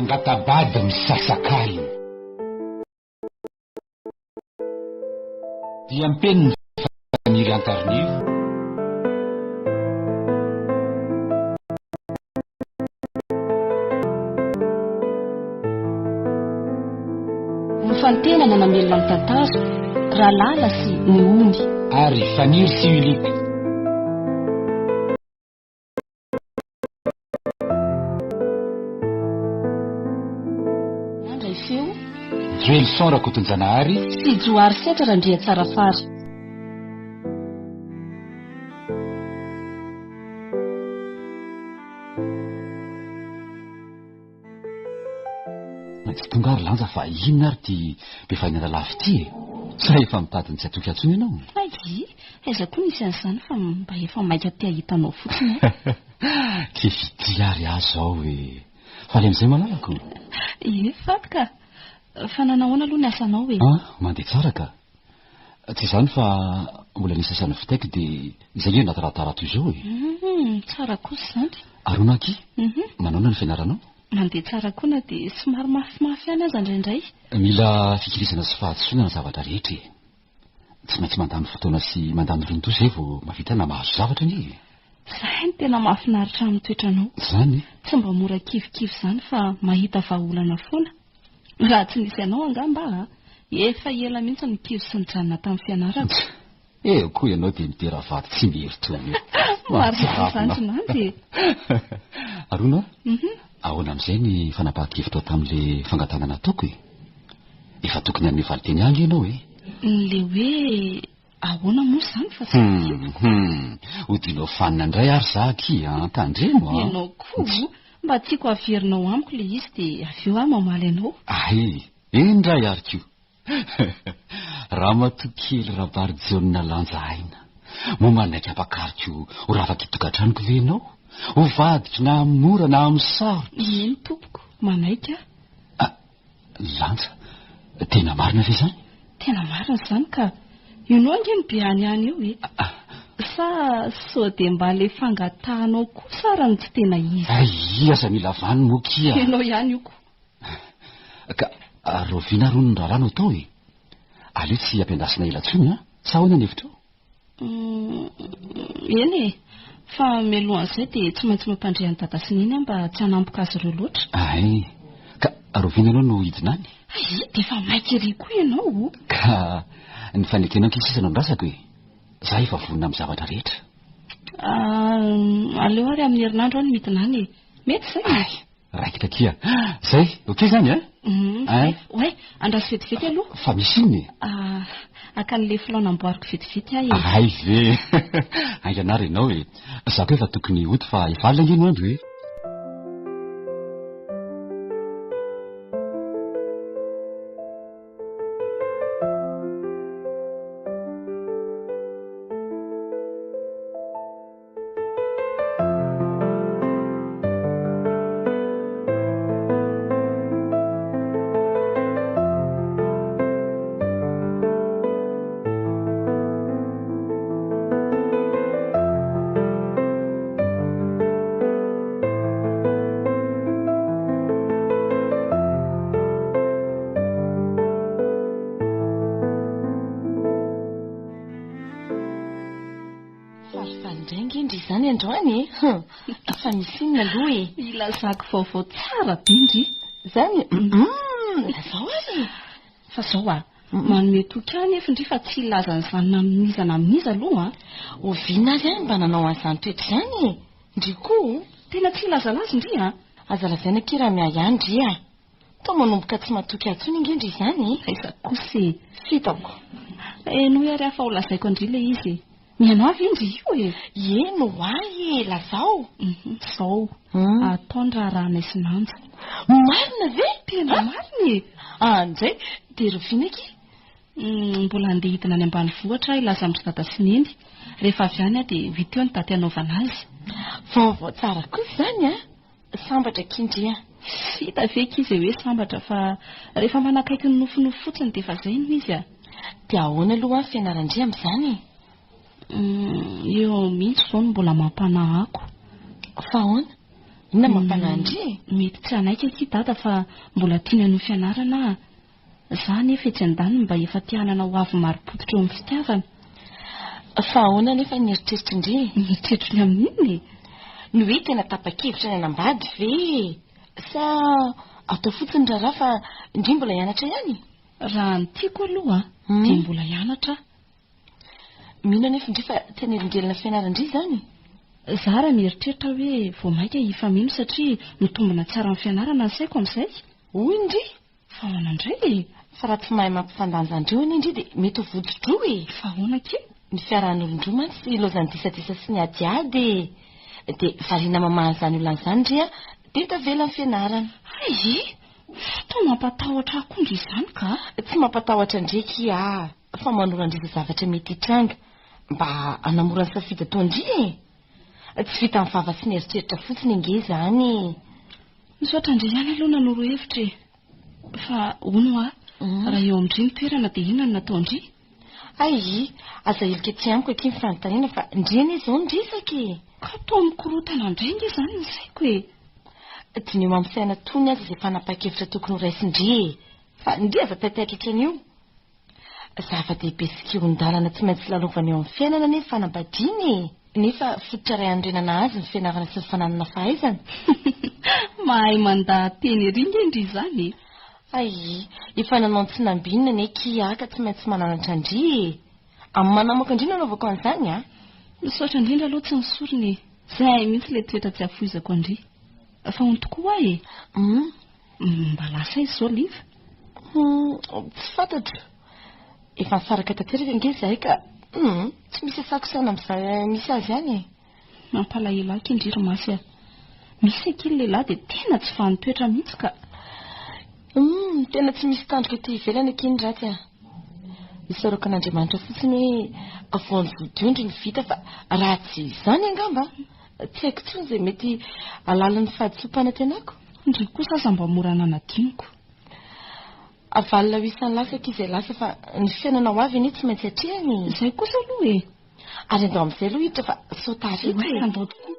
Mpangatabady misasak'alina. Diam-penina Faniry Antarinivo. Nofantenana namelona ny tantara, Ralala sy Ny Ony. Ary Faniry sy Ulick. Nandray feo. Joelson Rakotonjanahary. Sy Johary Setra Randriatsarafara. Tsy tonga ary Lanja fa inona ary ity be fainana lafy ity e? Sa efa mitady ny tsy hatoky intsony ianao? Hay, aiza koa nisy an'izany fa mba efa maika te hahita anao fotsiny aho. Ke fitia ary aho izao e! Faly amin'izay malalako? Ie, faly ka! Fa nanahoana aloha ny asanao e? Ah, mandeha tsara ka! Tsy izany fa mbola nisy asa novitaiko dia izay nge nataratara toy izao e! Hum, tsara kosa izany. Arona akia, manaona ny fianaranao? Mandeha tsara koa na dia somary mafimafy ihany aza indraindray. Mila fikirizana sy fahadisoana ny zavatra rehetra e! Tsy maintsy mandany fotoana sy mandany ron-doha izay vao mahavita na mahazo zavatra anie e! Izay no tena mahafinaritra amin'ny toetranao. Izany e? Tsy mba mora kivikivy izany fa mahita vahaolana foana. Raha tsy nisy anao angamba aho, efa ela mihitsy no kivy sy nijanona tamin'ny fianarako. Eo koa ianao dia midera vady tsy mieritony eo. Marina izany ry Nandry e! Arona a, ahoana amin'izay ny fanapahan-kevitrao tamin'ilay fangatahana nataoko e? Efa tokony hanome valinteny ahy ange ianao e! Ilay hoe ahoana moa izany fa tsy tadidiko. Hum, hodianao fanina indray ary za akia an, tandremo an! Ianao koa, mba tiako haverinao amiko ilay izy dia avy eo aho mamaly anao. Hay, eny indray ary ko! Ramatoa kely Rabarijaona Lanja Aina, moa manaiky hampakariko ho ravaka tokantranoko ve ianao? Ho vadiko na amin'ny mora na amin'ny sarotra? Eny tompoko, manaiky aho. Ah, Lanja, tena marina ve izany? Tena marina izany ka. Ianao ange no be any any eo e. Sa sao dia mba ilay fangatahanao kosa ary no tsy tena izy? Ay, aza mila vaniny moa kia. Ianao ihany io ko. Ka rahoviana ary hono ny raharaha no atao e? Aleo tsy ampiandrasina ela intsony an! Sa ahoana ny hevitrao? Eny e! Fa mialohan'izay dia tsy maintsy mampandre an'i Dada sy Neny aho mba tsy hanampoka azy ireo loatra. Hay! Ka rahoviana ianao no hidina any? Hay! Dia efa maika ery koa ianao o! Ka ny fanekenao ange sisa no andrasako e! Za efa vonona amin'ny zavatra rehetra. Aleo ary amin'ny herinandro aho no midina any e! Mety izay? Hay! Raikitra akia. Zay, ok zany eh? Zay. Oay, andraso vetivety aloha. Fa misy inona e? Ah, haka an'ilay filao namboariko vetivety aho e. Hay ve! Haingana ary ianao e. Za koa efa tokony hody fa efa alina ange no andro e. Falifaly indray ange ndry izany androany e! Hum! Fa misy inona aloha e? Ilazako vaovao tsara be ndry. Izany? Hum! Lazao ary e! Fa zao a, manome toky ahy nefa ndry fa tsy hilaza an'izany na amin'iza na amin'iza aloha an! Oviana ary aho mba nanao an'izany toetra izany e? Ndry koa o! Tena tsy hilazalaza ndry an! Aza lazaina akia raha miahy ahy ndry a! Toa manomboka tsy matoky ahy intsony ange ndry izany e! Aiza kosa e! Tsy hitako. Henoy ary aho fa ho lazaiko an-dry ilay izy e! Mihaino ahy ve ndry io e? Eny ho ahy e! Lazao! Izao, atao ny raharahanay sy Manja. Marina ve? Tena marina e! Andray! Dia rahoviana akia? Mbola handeha hidina any ambanivohitra aho hilaza amin-dry Dada sy Neny. Rehefa avy any aho dia ho hita eo ny daty hanaovana azy. Vaovao tsara kosa izany an! Sambatra akia ndry a! Tsy hita ve akia izay hoe sambatra fa rehefa manakaiky ny nofinofy fotsiny dia efa izay no izy a! Dia ahoana aloha ny fianaran-dry amin'izany e? Eo mihitsy izao no mbola mampanahy ako. Fa ahoana? Inona no mampanahy an-dry e? Mety tsy hanaiky akia Dada fa mbola tiany hanohy fianarana aho. Za anefa etsy andaniny mba efa te hanana ho avy marim-pototra eo amin'ny fitiavana. Fa ahoana anefa ny eritreritrin-dry e? Ny eritreritro ny amin'inona e? Ny hoe tena tapa-kevitra ny hanambady ve sa atao fotsiny ny raharaha fa ndry mbola hianatra ihany? Raha ny tiako aloha dia mbola hianatra aho. Mino anefa ndry fa tsy hanelingelina fianaran-dry izany e? Za raha mieritreritra hoe vao mainka hifameno satria mitombina tsara amin'ny fianarana ny saiko amin'izay. Hoy ndry? Fa ahoana indray e? Fa raha tsy mahay mampifandanja an-dreo anie ndry dia mety ho votso-droa e! Fa ahoana akia? Ny fiarahan'olon-droa mantsy ilaozan'ny disadisa sy ny adiady e! Dia variana mamaha an'izany olana izany ndry a, dia tavela ny fianarana. Hay e! Toa mampatahotra ahy koa ndry izany ka! Tsy mampatahotra ndry akia a! Fa manoro an-dry izay zavatra mety hitranga mba hanamora ny safidy ataon-dry e! Tsy vitan'ny vava sy ny eritreritra fotsiny ange izany e! Misaotra an-dry ihany aloha nanoro hevitra e! Fa hono hoa, raha eo amin-dry ny toerana dia inona no nataon-dry? Hay, aza ahilika aty amiko akia ny fanontaniana fa ndry anie izao no resaka e! Ka toa mikorontana indray ange izany ny saiko e! Diniho amin'ny saina tony aza izay fanapahan-kevitra tokony horaisin-dry e! Fa ndry aza taitaitra ohatran'io! Zava-dehibe sy kihon-dalana tsy maintsy lalovana eo amin'ny fiainana anie ny fanambadiana e! Nefa fototra iray hanorenana azy ny fianarana sy ny fananana fahaizana. Mahay mandaha-teny ery nge ndry izany e! Hay, efa nanao ny tsy nambinina anie kia ka tsy maintsy mananatra an-dry e! Amin'ny maha namako an-dry no anaovako an'izany a! Misaotra indrindra aloha tsy nisorona e! Izay mihitsy ilay toetra tsy afoizako an-dry. Fa hono tokoa hoa e! Hum. Mba lasa aiza izao Liva? Hum, tsy fantatro. Efa nisaraka tanteraka ange izahay ka hum, tsy misy asako saina amin'izay misy azy any e. Mampalahelo ahy kindry ry Masy a. Misy akia ny lehilahy dia tena tsy vanon-toetra mihitsy ka. Hum, tena tsy misy tandroka ety ivelany akia ny ratsy a. Isaorako an'Andriamanitra fotsiny hoe voan'ny vodiondry ny vita fa raha tsy izany angamba tsy haiko intsony izay mety halalin'ny fahadisoam-panantenako. Ndry kosa aza mba mora nanadinoko. Avalona ho isan'ny lasa akia izay lasa fa ny fiainana ho avy anie tsy maintsy atrehina e. Izay kosa aloha e. Ary andao amin'izay aloha hiditra fa sao tara eto e. Andao tokoa.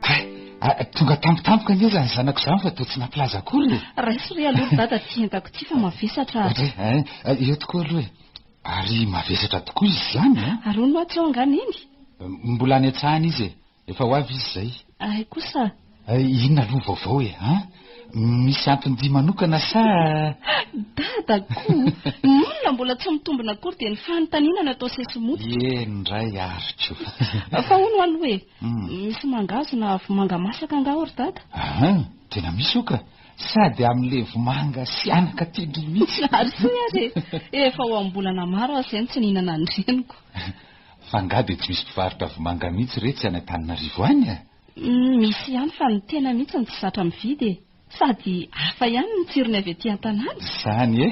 Hay, tonga tampotampoka anie izany zanako izany fa toa tsy nampilaza akory e. Raiso re aloha ry dada ity entako ity fa mavesatra. Ohatry, eh, eo tokoa aloha e. Ary mavesatra tokoa izy izany a. Ary hono hoa tsy ao angaha neny? Mbola any an-tsahana izy e. Efa ho avy izy izay. Hay kosa. Inona aloha ny vaovao e, an? Misy anton-dia manokana sa. Dada ko! Ny olona mbola tsy mitombina akory dia ny fanontaniana no atao sesi-mototra. Eny indray ary ko. Fa hono aloha e, misy mangahazo na vomanga masaka angaha ao ry dada? Aha, tena misy io ka. Sady amin'ilay vomanga sy anaka tian-dry mihitsy. Ary soa ary e! Efa ho am-bolana maro aho izay no tsy nihinana ny reniko. Fa angaha dia tsy misy mpivarotra vomanga mihitsy re tsy any Antananarivo any e? Misy ihany fa ny tena mihitsy no tsy zatra mividy e! Sady hafa ihany ny tsirony avy aty an-tanàna. Izany e!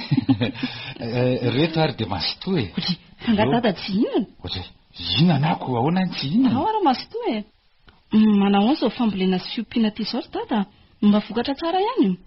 Reto ary dia mazotoa e! Ohatry, fa angaha dada tsy hihinana? Ohatry, hihinana aho ko ahoana ny tsy hihinana? Ao ary mazotoa e! Manao ahoana izao fambolena sy fiompiana aty izao ry dada? Mba vokatra tsara ihany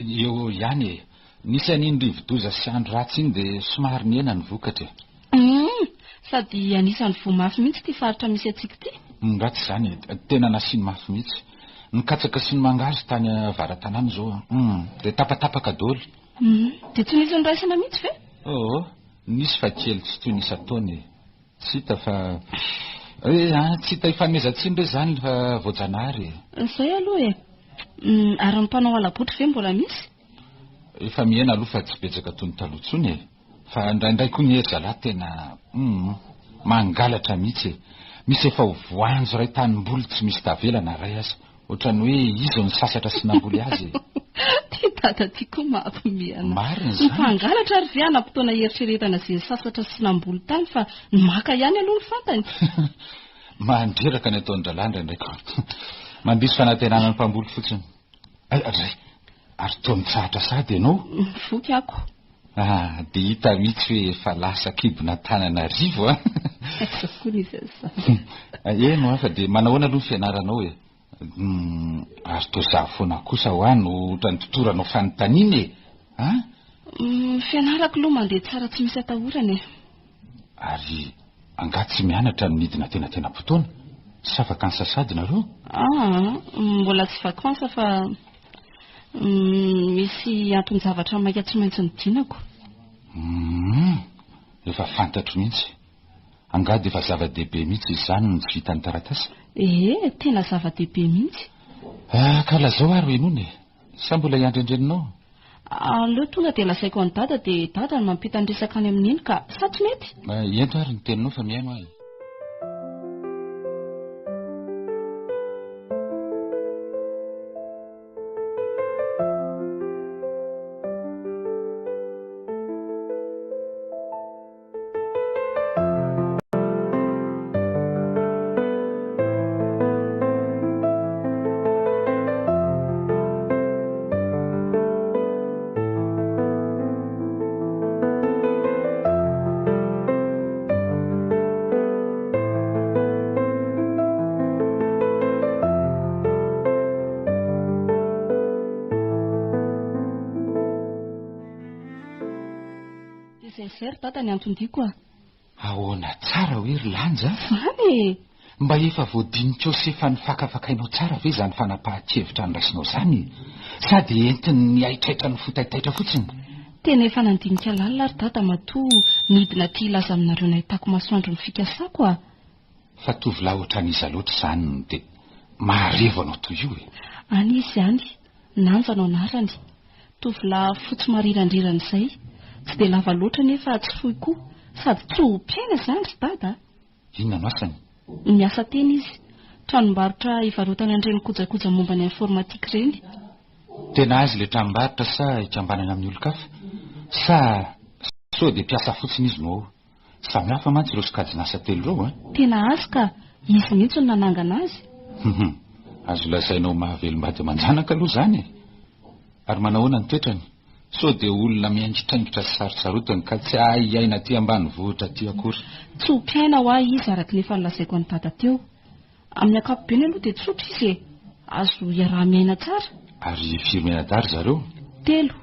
io? Eo ihany e! Nisy an'iny rivodoza sy andro ratsy iny dia somary nihena ny vokatra e. Humm! Sady anisan'ny voa mafy mihitsy ity faritra misy antsika ity. Ny ratsy izany e! Tena nasiany mafy mihitsy. Ny katsaka sy ny mangahazo tany avara-tanàna izao an! Humm! Dia tapatapaka daholo. Humm! Dia tsy nisy noraisina mihitsy ve? Oo! Nisy fa kely tsy toy ny isan-taona e! Tsy hita fa eh an! Tsy hita ifanomezan-tsiny re izany fa voajanahary e! Izay aloha e! Humm! Ary ny mpanao hala-botry ve mbola misy? Efa mihena aloha fa tsy betsaka toy ny taloha intsony e! Fa indraindray koa ny ry zalahy tena humm mangalatra mihitsy e! Misy efa ho voanjo iray tanimboly tsy misy tavela na iray aza. Ohatran'ny hoe izy no nisasatra sy namboly azy e! Ty dada ty koa mampime ana. Marina izany. Ny mpangalatra ary ve hanam-potoana hieritreretana izay nisasatra sy namboly tany fa ny maka ihany aloha no fantany. Mandreraka ny ataon-drahalahy indraindray ko. Mandiso fanantenana ny mpamboly fotsiny. Ay, adray, ary toa mitsahatra sahady ianao? Mivoky ako. Ah, dia hita mihitsy hoe efa lasa kibon'Antananarivo an. Aiza koa nisy an'izany. Eny hoa, fa dia manahoana aloha ny fianaranao e? Humm, ary toa za foana kosa hoa no ohatran'ny totoranao fanontaniana e! An? Ny fianarako aloha mandeha tsara tsy misy atahorana e. Ary angaha tsy mianatra ny midina antenatenam-potoana? Sa vacances sahady nareo? Aa, mbola tsy vacances fa misy anton-javatra maika tsy maintsy nidinako. Humm, efa fantatro mihitsy. Angaha dia efa zava-dehibe mihitsy izany ny tsy vitan'ny taratasy? Ee, tena zava-dehibe mihitsy. Ah, ka lazao ary hoenona e! Sa mbola hiandry an-dreninao? Aleo tonga dia lazaiko an'i Dada dia Dada no mampita ny resaka any amin'i Neny ka! Sa tsy mety? Ento ary ny teninao fa mihaino aho e! Dia izay izay ry dada ny anton-diako a! Ahoana tsara hoe ry Lanja? Izany e! Mba efa voadinikao sy efa nifakafakainao tsara ve izany fanapahan-kevitra noraisinao izany e? Sa dia entin'ny haitraitra ny fo taitaitra fotsiny? Tena efa nandinika lalina ry dada matoa nidina aty hilaza aminareo nahitako masoandro ny fikasako a! Fa tovolahy ohatran'iza loatra izany no dia maharevo anao toy io e? Any izy any, Nanja no anarany. Tovolahy fotsy marirandrirana izay. Tsy dia lava loatra nefa tsy fohy koa. Sady tso-piaina izany ry dada a! Inona no asany? Miasa tena izy. Tranombarotra ivarotany an'ireny kojakoja momba ny informatique ireny. Tena azy ilay tranombarotra sa ikambanana amin'ny olon-kafa? Sa sao dia mpiasa fotsiny izy no ao? Samy hafa mantsy ireo sokajin'asa telo ireo an! Tena azy ka! Izy mihitsy no nanangana azy. Hum! Azo lazaina ho mahavelom-bady aman-janaka aloha izany e! Ary manahoana ny toetrany? Sao dia olona miaingitraingitra sy sarotsarotiny ka tsy hahay hiaina aty ambanivohitra aty akory. Tso-piaina hoa izy araka ny efa nolazaiko an'i Dada teo. Amin'ny ankapobeny aloha dia tsotra izy e! Azo iaraha-miaina tsara. Ary firy mianadahy ry zareo? Telo.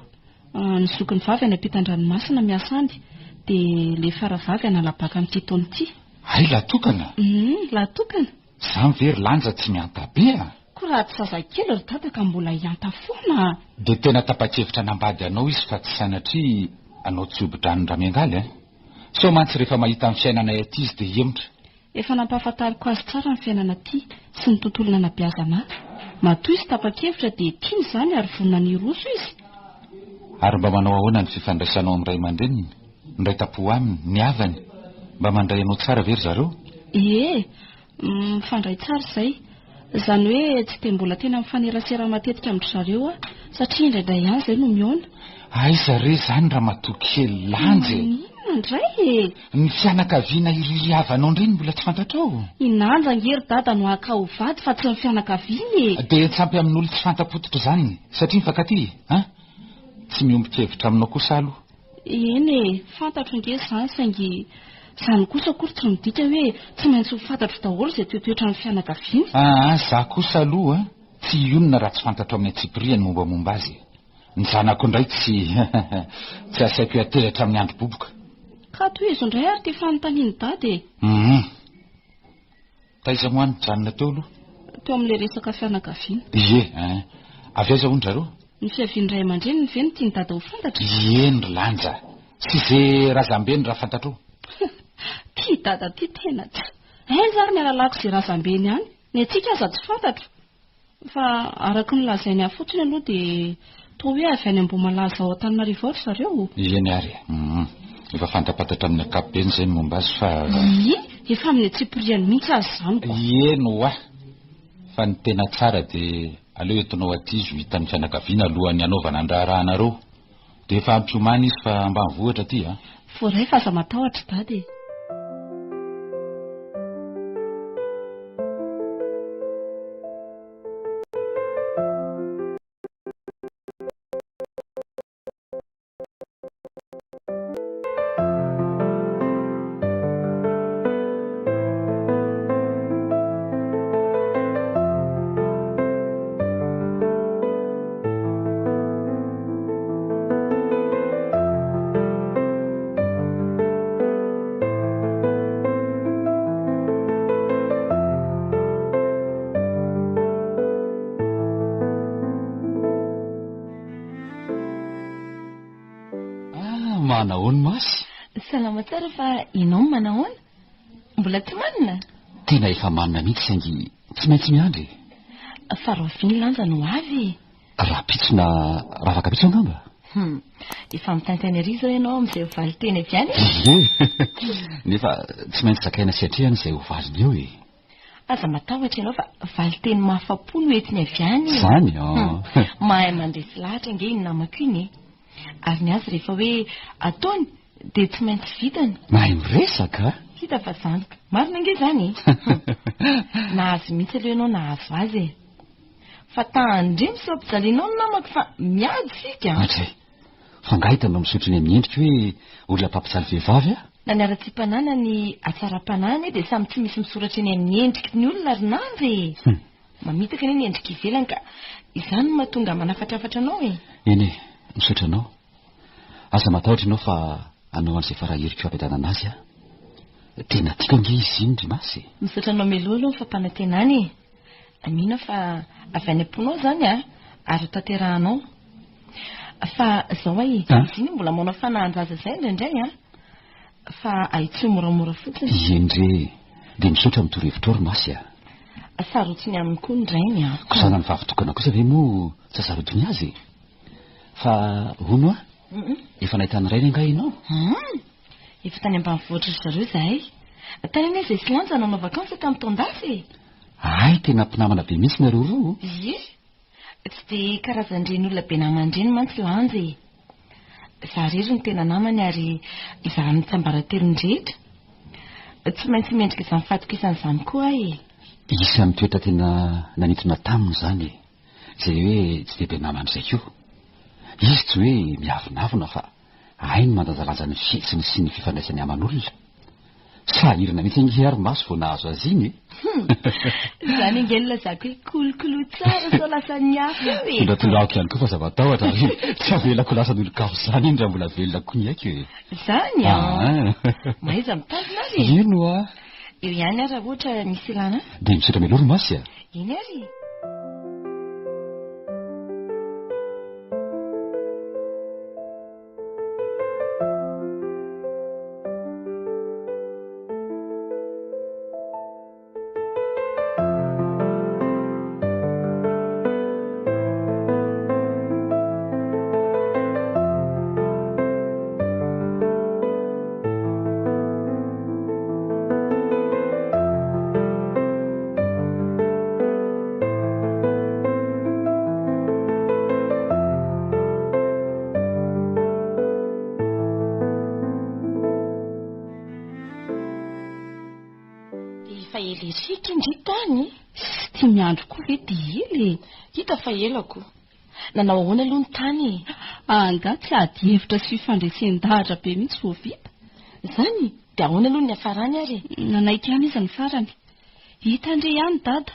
Ny zokiny vavy any ampitan-dranomasina miasa any, dia ilay faravavy hanala-baka amin'ity taona ity. Hay lahatokana? Hum, lahatokana. Izany ve ry Lanja tsy mihanta be a? Koa raha tsy zazakely ry Dada ka mbola hihanta foana a! Dia tena tapa-kevitra hanambady anao izy fa tsy sanatria anao tsy hobi-drano Ramiangaly a! Sao mantsy rehefa mahita ny fiainanay aty izy dia hihemotra. Efa nampahafantariko azy tsara ny fiainana aty sy ny tontolo nanabeazana ahy. Matoa izy tapa-kevitra dia tiany izany ary vonona ny hiroso izy. Ary mba manao ahoana ny fifandraisanao amin'ny ray aman-dreniny, ny ray tam-po aminy, ny havany? Mba mandray anao tsara ve ry zareo? Ie, mifandray tsara izay. Izany hoe tsy dia mbola tena mifanerasera matetika amin-dry zareo aho satria indraindray ihany izay no mihaona. Aiza re izany ramatoa kely lanja e? Maninona indray e? Ny fianakaviana iririavanao indray no mbola tsy fantatrao? I Nanja ange ry dada no haka ho vady fa tsy ny fianakaviany e! Dia tsampy amin'olo tsy fanta-pototra izany satria mifankatia e? Tsy miombon-kevitra aminao kosa aloha. Eny e, fantatro ange izany saingy izany kosa akory tsy midika hoe tsy maintsy ho fantatro daholo izay toetoetran'ny fianakaviany. Aa, za kosa aloha tsy hionona raha tsy fantatro amin'ny antsipiriany mombamomba azy e! Ny zanako indray tsy tsy asaiko hiantehitra amin'ny andro boboka. Ka tohizo indray ary ity fanontanian'i Dada e! Hum. Taiza moa nijanona teo aloha? Teo amin'ilay resaka fianakaviana. Ie, ein. Avy aiza hono zareo? Ny fiavian'ny ray aman-dreniny ve no tian'i Dada ho fantatra? Ieny ry Lanja. Sy ze razambeny raha fantatrao. Ty Dada ty tena tsy. Aiza ary ny ahalalako ze razambeny any? Ny antsika aza tsy fantatro. Fa araka ny lazainy ahy fotsiny aloha dia toa hoe avy any Ambohimalaza ao Antananarivo ao ry zareo. Eny ary e. Hum. Efa fantapantatra amin'ny ankapobeny izay ny momba azy fa. Ie, efa amin'ny antsipiriany mihitsy aza izany ko. Eny ho'a. Fa ny tena tsara dia. Aleo entinao aty izy ho hitan'ny fianakaviana alohan'ny hanaovana ny raharahanareo. Dia efa ampiomany izy fa ambanivohitra aty a! Voaray fa aza matahotra Dada e! Ah, manahoana Masy? Salama tsara fa ianao no manahoana? Mbola tsy manina? Tena efa manina mihitsy saingy tsy maintsy miandry e. Fa rahoviana Lanja no avy e? Rahampitso na ravakapitso angamba? Hum, efa mitaintaina ery izao ianao amin'izay ho valin-teny avy any e? Ie, nefa tsy maintsy zakaina sy atrehana izay ho valiny eo e. Aza matahotra ianao fa valin-teny mahafa-po no entiny avy any e. Izany an! Hum, mahay mandresy lahatra ange iny namako iny e. Ary ny azy rehefa hoe ataony dia tsy maintsy vitany. Mahay miresaka? Hita fa zandriko. Marina ange izany e. Hum, nahazo mihitsy aloha ianao nahazo azy e. Fa tandremo sao ampijalianao ny namako fa miady isika an! Ohatray. Fa angaha hitanao misotro eny amin'ny endriko hoe olona mpampijaly vehivavy aho? Na ny haratsiam-panahy na ny hatsaram-panahy anie dia samy tsy misy misoratra eny amin'ny endriky ny olona ry Nandra e! Mamitaka anie ny endrika ivelany ka izany no mahatonga manafatrafatra anao e! Eny e, misaotra anao. Aza matahotra ianao fa hanao an'izay fara-heriko hampiadanana azy aho. Tena tiako ange izy iny ry Masy e! Misaotra anao mialoha aloha ny fampanantenana e! Mino aho fa avy any am-ponao izany a, ary ho tanterahanao. Fa izao aho e, izy iny mbola manao fanahan-jaza izay indraindray a, fa ahitsio moramora fotsiny. Eny re, dia misaotra amin'ny torohevitrao ry Masy a. Sarotiny aminy koa ny rainy a. Ko zanany vavy tokana kosa ve moa tsy hasarotiny azy e? Fa hono a, efa nahita ny rainy angaha ianao? Hum, efa tany ambanivohitra ry zareo izahay. Tany anie izay sy Lanja nanao vacances tamin'ny taon-dasa e. Hay tena mpinamana be mihitsy nareo roa o! Ie! Tsy dia karazan'ireny olona be namana ireny mantsy Lanja e! Izaho irery no tena namany ary izaho no tsiambaratelony rehetra. Tsy maintsy mendrika izany fahatokisana izany koa aho e! Isan'ny toetra tena nanintona taminy izany e! Izay hoe tsy dia be namana izay koa. Izy tsy hoe miavonavona fa hainy mandanjalanja ny fihetsiny sy ny fifandraisany aman'olona. Sahirana mihitsy ange ary maso vao nahazo azy iny e! Hum! Izany ange no lazako hoe kolokoloy tsara sao lasan'ny hafa eo e! Tondratondrahako ihany koa fa zava-tahotra ary tsy avelako lasan'olon-kafa izany iny raha mbola velona koa ny aiko e! Izany an! Mahaiza mitandrina ary e! Eny hoa! Eo ihany ary raha ohatra misy ilana ahy. Dia misaotra mialoha ry Masy a! Eny ary e! Efa ela ery aky ndry tany. Sy miandry koa ve dia ela e? Hita fa ela ko. Nanao ahoana aloha ny tany e? Angaha tsy ady hevitra sy fifandresen-dahatra be mihitsy vao vita? Izany? Dia ahoana aloha ny niafarany ary e? Nanaiky ihany izy ny farany. Hita ndry ihany dada.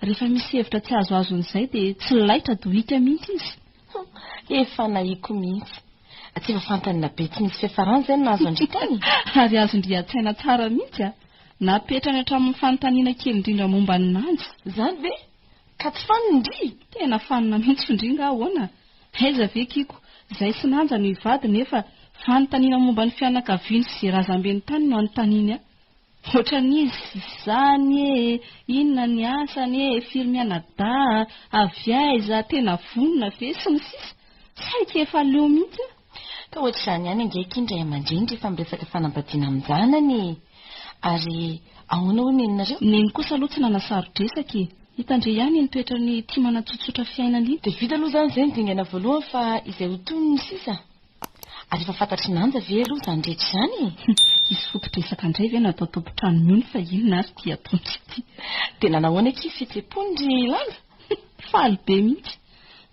Rehefa misy hevitra tsy azoazony izay dia tsy laitra dohika mihitsy izy. Hum, efa nahiko mihitsy. Tsy efa fantany na be tsy misy fiafarany izay no nahazo an-dry tany? Ary azon-dry an-tsaina tsara mihitsy a! Napetrany hatramin'ny fanontaniana kely indrindra momba ny Nandja. Izany ve? Ka tsy fanina ndry? Tena fanina mihitsy ndry nga ahoana? Aiza ve kiko, zay sy Nanja no hivady nefa fanontaniana momba ny fianakaviany sy ze razambeny tany no anontaniany ahy. Ohatran'izy izany e, inona ny asany e, firy mianadahy, avy aiza, tena vonona ve, sy ny sisa Saiky efa leo mihitsy aho. Ka ohatr'izany ihany ange akia ny ray aman-dreny rehefa miresaka fanambadiana amin-janany e! Ary ahoana hoy neninareo? Neny kosa aloha tsy nanasaro-dresaka e! Hitan-dry ihany iny toetrany tia manatsotsotra fiainana iny. Dia vita aloha izany izay ny dingana voalohany fa izay ho tohiny no sisa. Ary efa fantatr'i Nanja ve aloha izany rehetra izany e? Hisy foto-dresaka indray ve natao tompon-trano mihono fa inona ary ity ataontsy ity? Dia nanahoana akia fihetseham-pony ry Lanja? Faly be mihitsy.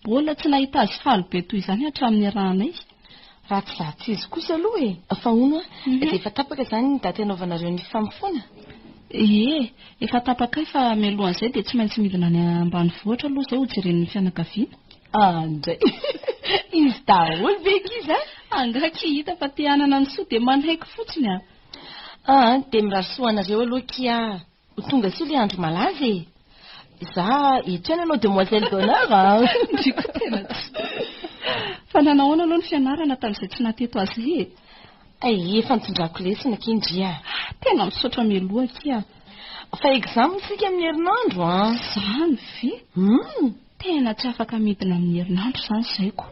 Mbola tsy nahita azy faly be toy izany hatramin'ny niarahanay. Raha tsy za tsy izy kosa aloha e! Fa hono hoa, dia efa tapaka izany ny daty hanaovanareo ny famofoana? Ie, efa tapakay fa mialohan'izay dia tsy maintsy midina any ambanivohitra aloha izay hojeren'ny fianakaviana. Andray! Izy daholo ve ankizy a? Angaha ki hita fa te hanana ny soa dia manaiky fotsiny a! Aa, dia mirary soa anareo aloha akia a! Ho tonga soa ilay andro malaza e! Za eto ihany hanao demoiselle d'honneur a! Ndry koa tena tsy. Fa nanahoana aloha ny fianarana tamin'izay tsy naha-teto azy e? Ay, efa nitondrako lesona akia ndry a! Tena misaotra mialoha akia. Fa examen isika amin'ny herinandro an! Izany ve? Hum! Tena tsy afaka midina amin'ny herinandro izany izay ko.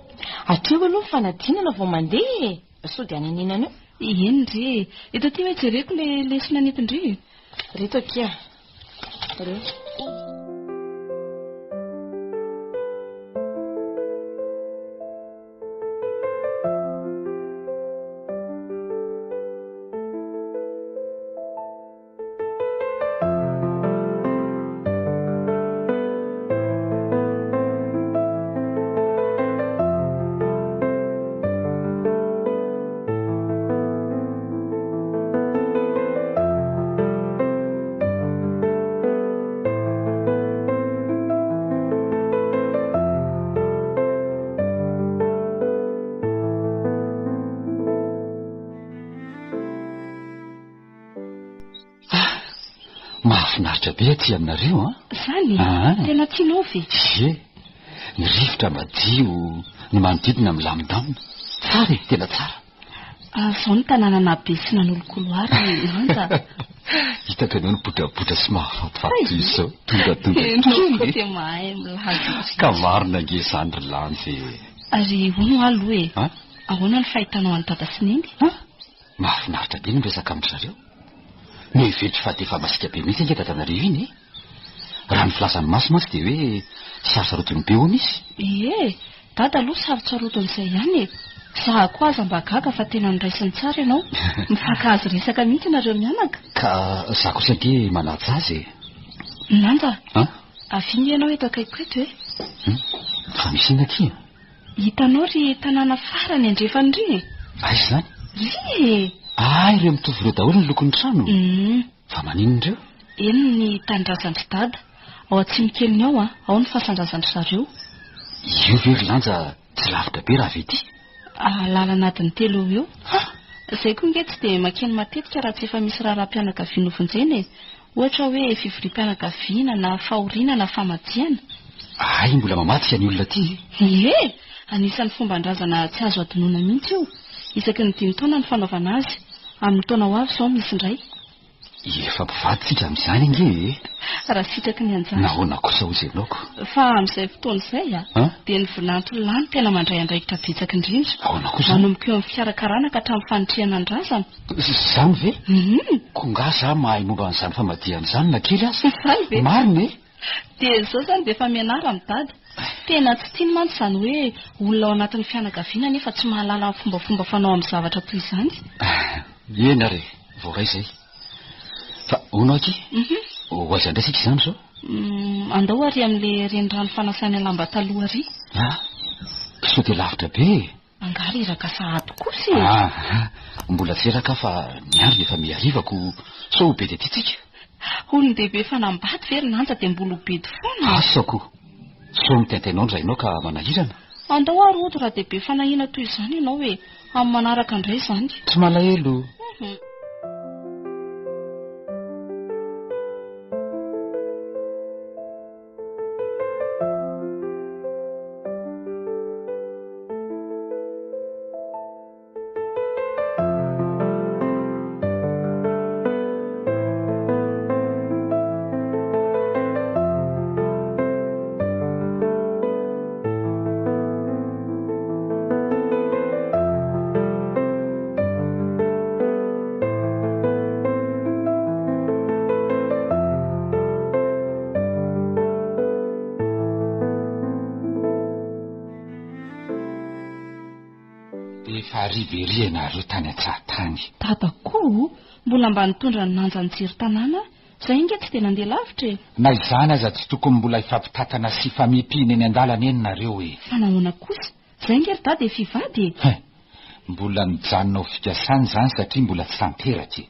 Hatreo aloha ny fanadinana vao mandeha e! Sao dia hananinana eo? Eny ndry e! Eto aty hoe jereko ilay lesona nentin-dry e! Reto akia. Reo. Ah, mahafinaritra be aty aminareo an! Zany? Ah. Tena tianao ve? Ie, ny rivotra madio, ny manodidina milamindamina. Tsara e, tena tsara. Ah, zao ny tanàna nahabe sy nanolokolo ahy ry Lanja. Hitako ianao nibotrabotra sy mahafatifaty toy izao. Tongatonga Ianao koa kely e. dia mahay milaza indrindra. Ka marina ange izany ry Lanja e. Ary hono hoa aloha e, Ah? ahoana ny fahitanao an'i Dada sy Neny? Ah? Mahafinaritra be ny miresaka amin-dry zareo. Noheveriko fa dia efa masiaka be mihitsy ange dadanareo iny e. Raha ny filazan'i Masy mantsy dia hoe sarosarotiny be hono izy. Ie, dada aloha sarotsarotiny izay ihany e. Za koa aza mba gaga fa tena noraisiny tsara ianao. Mifankahazo resaka mihitsy nareo mianaka. Ka za kosa ange manaja azy e. Nanda, An? avia nge ianao eto akaikiko eto e. Hum, fa misy inona akia? Hitanao ry tanàna farany andrefana ry e? Aiza izany? Ry e! Ah, ireo mitovy ireo daholo ny lokon'ny trano? Hum. Fa maninona ireo? Eny ny tanindrazan-dry dada. Ao atsimo keliny ao an, ao ny fasan-drazan-dry zareo. Io ve ry Lanja tsy lavitra be raha avy ety? Ah, lalana adiny telo eo ho eo. Ha! Izay koa nge tsy dia mankeny matetika raha tsy efa misy raharaham-pianakaviana hovonjena e. Ohatra hoe fivoriam-pianakaviana na fahoriana na famadihana. Hay mbola mamadika ny olona aty e! Ie! Anisan'ny fomban-drazana tsy azo adinoina mihitsy io. Isaky ny dimy taona ny fanaovana azy. Amin'ny taona ho avy izao misy indray. Efa mpivady tsika amin'izany ange e! Raha sitraky ny anjara. Nahoana kosa hozy ianao ko? Fa amin'izay fotoana izay a, dia ny vinanto lahy no tena mandray andraikitra betsaka indrindra. Ahoana koa izany? Manomboka eo amin'ny fikarakarana ka hatramin'ny fanitrihana ny razana. Izany ve? Hum. Ko nga za mahay momba an'izany famadihana izany na kely aza? Izany ve? Marina e! Dia izao izany dia efa mianara amin'i Dada. Tena tsy tiany mantsy izany hoe olona ao anatin'ny fianakaviana nefa tsy mahalala ny fombafomba fanao amin'ny zavatra toy izany. Eny ary e, voaray izay. Fa hono aky, ho aiza indray isika izany izao? Andao ary amin'ilay renirano fanasana lamba taloha ary. Ah, sao dia lavitra be e! Angaha reraka sahady kosa e! Ah, mbola tsy reraka aho fa ny andro efa miha hariva ko sao ho bedy aty tsika. Olon-dehibe efa nambady ve ry Lanja dia mbola ho bedy foana e? Asa ko! Sao mitaintaina ao ny rainao ka manahirana. Andao ary hody raha dia be fanahiana toy izany ianao e! Amin'ny manaraka indray izany. Tsy malahelo. hariva ery ianareo tany an-tsaha tany. Dada koa o! Mbola mba nitondra ny nanja nijery tanàna aho. Zay ange tsy dia nandeha lavitra e! Na izany aza tsy tokony mbola hifampitantana sy hifamipihina eny an-dalana eny nareo e! Fa nahoana kosa? Zay ange ry dada efa hivady e! Hein! Mbola mijanona ho fikasana izany satria mbola tsy tanteraka e!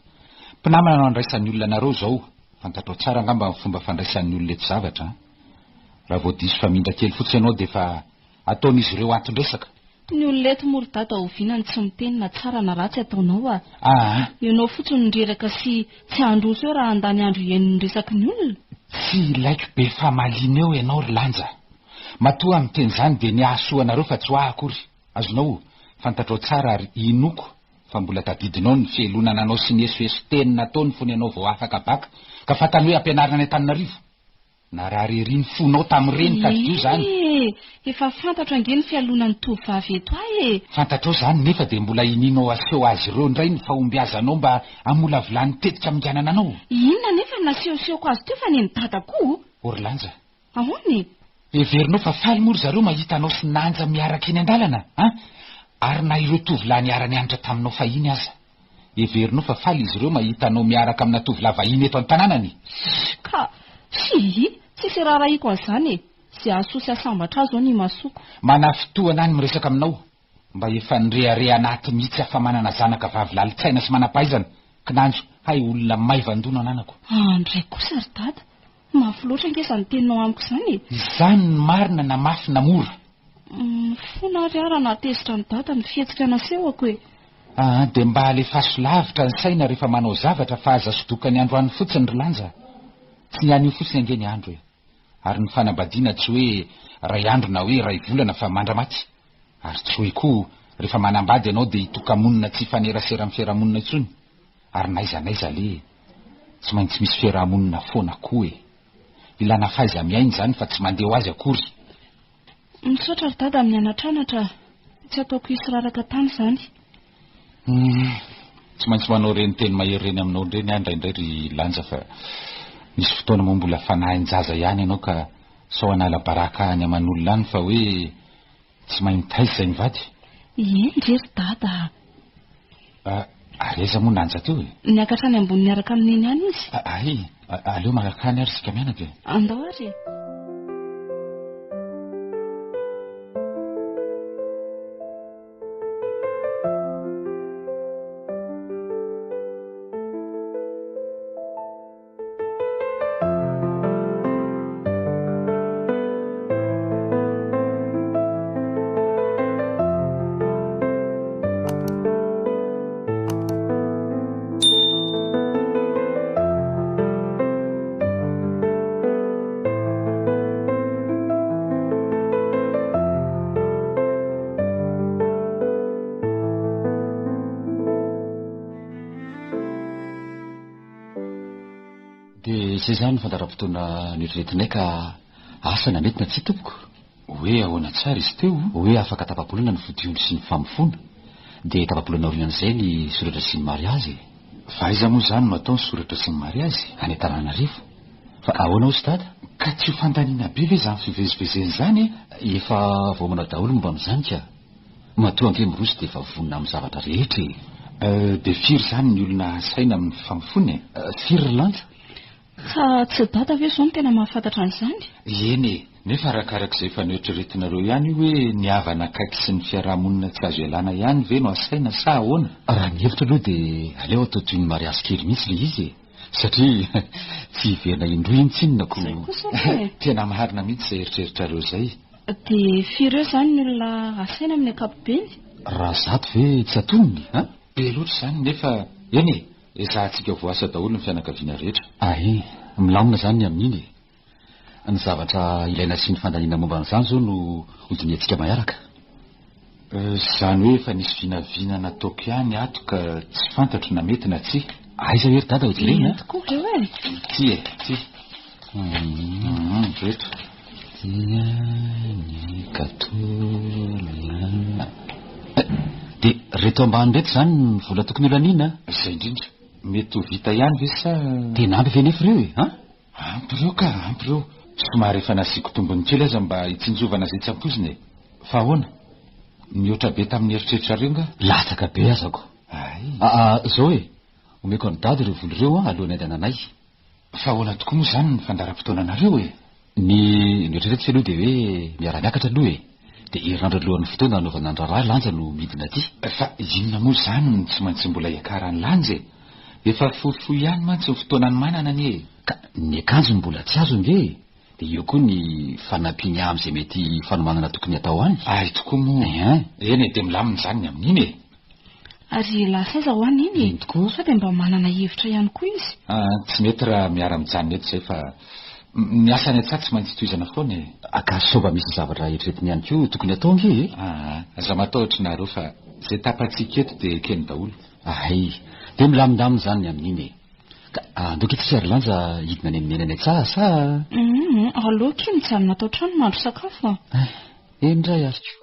Mpinamana no andraisan'ny olona anareo izao, fantatrao tsara angamba ny fomba fandraisan'ny olona eto zavatra an! Raha vao diso famindra kely fotsiny ianao dia efa ataon'izy ireo anton-dresaka. Ny olona eto moa ry dada oviana no tsy miteny na tsara na ratsy ataonao a! Aa! Ianao fotsiny no reraka sy tsy handroso eo raha handany andro hihaino ny resaky ny olona. Tsy ilaiko be famaliana eo ianao ry Lanja. Matoa aho miteny izany dia ny hahasoa anareo fa tsy ho ahy akory. Azonao, fantatrao tsara ary inoako fa mbola tadidinao ny fihelonana anao sy ny esoeso teny nataony fony ianao vao afaka baka ka fantany hoe ampianarina any Antananarivo. Narary ery ny fonao tamin'ireny, tadidio izany. Ee, efa fantatro ange ny fialonan'ny tovovavy eto ahy e! Fantatrao izany nefa dia mbola inianao aseho azy ireo indray ny fahombiazanao mba hamolavolany tetika haminganana anao. Inona anefa no nasehosehoko azy teo fa nen'i dada koa? O ry Lanja. Ahoana e? Heverinao fa faly moa ry zareo mahita anao sy Nanja miaraka eny an-dalana an? Ary na ireo tovolahy niara-nianatra taminao fahiny aza. Heverinao fa faly izy ireo mahita anao miaraka amina tovolahy vahiny eto an-tanànany? Ka, fii, tsisy iraharahiako an'izany e! Ze hahasoa sy hahasambatra ahy zao no imasoako. Manafintohina ahy ny miresaka aminao. Mba efa nirehareha anaty mihitsy aho fa manana zanaka vavy lalin-tsaina sy manam-pahaizana, kinanjo hay olona maivan-doha no ananako. Andray kosa ry dada, mafy loatra ange izany teninao amiko izany e! Izany ny marina na mafy na mora. Mifona ary aho raha nahatezitra an'i dada ny fihetsika nasehoko e! Aa dia mba alefaso lavitra ny saina rehefa manao zavatra fa aza sodokan'ny androany fotsiny ry Lanja. Tsy ny anio fotsiny ange ny andro e. Ary ny fanambadiana tsy hoe ray andro na hoe ray volana fa mandramaty. Ary tsy hoe koa rehefa manambady ianao dia hitoka-monina tsy hifanerasera amin'ny fiarahamonina intsony. Ary n'aiza n'aiza aleha e. Tsy maintsy misy fiarahamonina foana koa e. Ilana fahaiza-miaina izany fa tsy mandeha ho azy akory. Misaotra ry dada amin'ny anatranatra a! Tsy ataoko hisy raraka tany izany. Humm. Tsy maintsy manao ireny teny mahery ireny aminao ireny aho indraindray ry Lanja fa misy fotoana moa mbola fanahin-jaza ihany ianao ka sao hanala baraka any aman'olona any fa hoe tsy mahay mitaiza izay mivady. Eny re ry dada a! Ah, ary aiza moa Nanja teo e? Niakatra any ambony niaraka amin'i Neny any izy. Hay, aleo mankany ary isika mianaka e. Andao ary e. Dia izay izany ny fandaharam-potoana noeritreretinay ka asa na mety na tsia tompoko. Hoe ahoana tsara izy teo? Hoe afaka tapa-bolana ny vodiondry sy ny famofoana, dia tapa-bolana aorianan'izay ny soratra sy ny mariazy e. Fa aiza moa izany no atao ny soratra sy ny mariazy? Any Antananarivo. Fa ahoana hozy dada? Ka tsy ho fandaniana be ve izany fivezivezena izany e? Efa voaomana daholo momba an'izany ka. Matoa ange miroso dia efa vonona amin'ny zavatra rehetra e! Euh, dia firy izany ny olona asaina amin'ny fifamofoana e? Firy ry Lanja? Ka tsy dada ve izao no tena mahafantatra an'izany? Eny e! Nefa arakarak'izay efa noeritreretinareo ihany io hoe ny havana akaiky sy ny fiaraha-monina tsy azo ialana ihany ve no asaina sa ahoana? Raha ny hevitro aloha dia aleo atao toy ny mariazy kely mihitsy ilay izy e! Satria tsy hiverina indroa iny tsinona ko. Izay kosa aloha e! Tena marina mihitsy izay eritreritrareo izay. Dia firy eo izany ny olona asaina amin'ny ankapobeny? Raha zato ve tsy atonony an? Be loatra izany nefa eny e! Ezahantsika voasa daholo ny fianakaviana rehetra. Ay, milamina izany ny amin'iny e! Ny zavatra ilaina sy ny fandaniana momba an'izany izao no hodinihantsika maharaka. Izany hoe efa nisy vinavina nataoko ihany ato ka tsy fantatro na mety na tsia. Aiza hoe ry dada hojerena a? Tokoa ireo e! Ity e, ity. Hum, ireto. Ity ny gâteau, ny. Dia ireto ambany ireto izany ny vola tokony holaniana? Izay indrindra. Mety ho vita ihany ve sa. Tena ampy ve nefa ireo e? An? Ampy ireo ka, ampy ireo. Somary efa nasiako tombony kely aza mba hitsinjovana izay tsy ampoizina e. Fa ahoana? Mihoatra be tamin'ny eritreritrareo nga? Latsaka be aza ko. Hay. Aa, zao e, omeko an'i Dada ireo vola ireo an, alohan'ny handehananay. Fa ahoana tokoa moa izany ny fandaharam-potoananareo e? Ny noeritreretiko aloha dia hoe miara-miakatra aloha e! Dia herinandro alohan'ny fotoana hanaovana ny raharaha Lanja no midina aty. Fa inona moa izany no tsy maintsy mbola hiakaran'i Lanja e? Efa fohifohy ihany mantsy ny fotoana anomanana anie e! Ka ny akanjony mbola tsy azo ange e! Dia eo koa ny fanampiany ahy amin'izay mety fanomanana tokony hatao any. Hay tokoa moa! Ein! Eny e, dia milamina izany ny amin'iny e! Ary lasa aiza hoa neny e? Eny tokoa. Sao dia mba manana hevitra ihany koa izy? Ah, tsy mety raha miara-mijanona eto izay fa ny asa any an-tsaha tsy maintsy tohizana foana e. Ka sao mba misy zavatra eritreretiny ihany koa tokony hatao ange e? Ah, aza matahotra nareo fa izay tapatsika eto dia ekeny daholo. Hay, dia milamindamina izany ny amin'iny e. Ka andao akia tsika ry Lanja hidina any amin'ny neny any an-tsaha sa? Hum, aleo akia mijanona ato an-trano mahandro sakafo a. Hay, eny indray ary ko.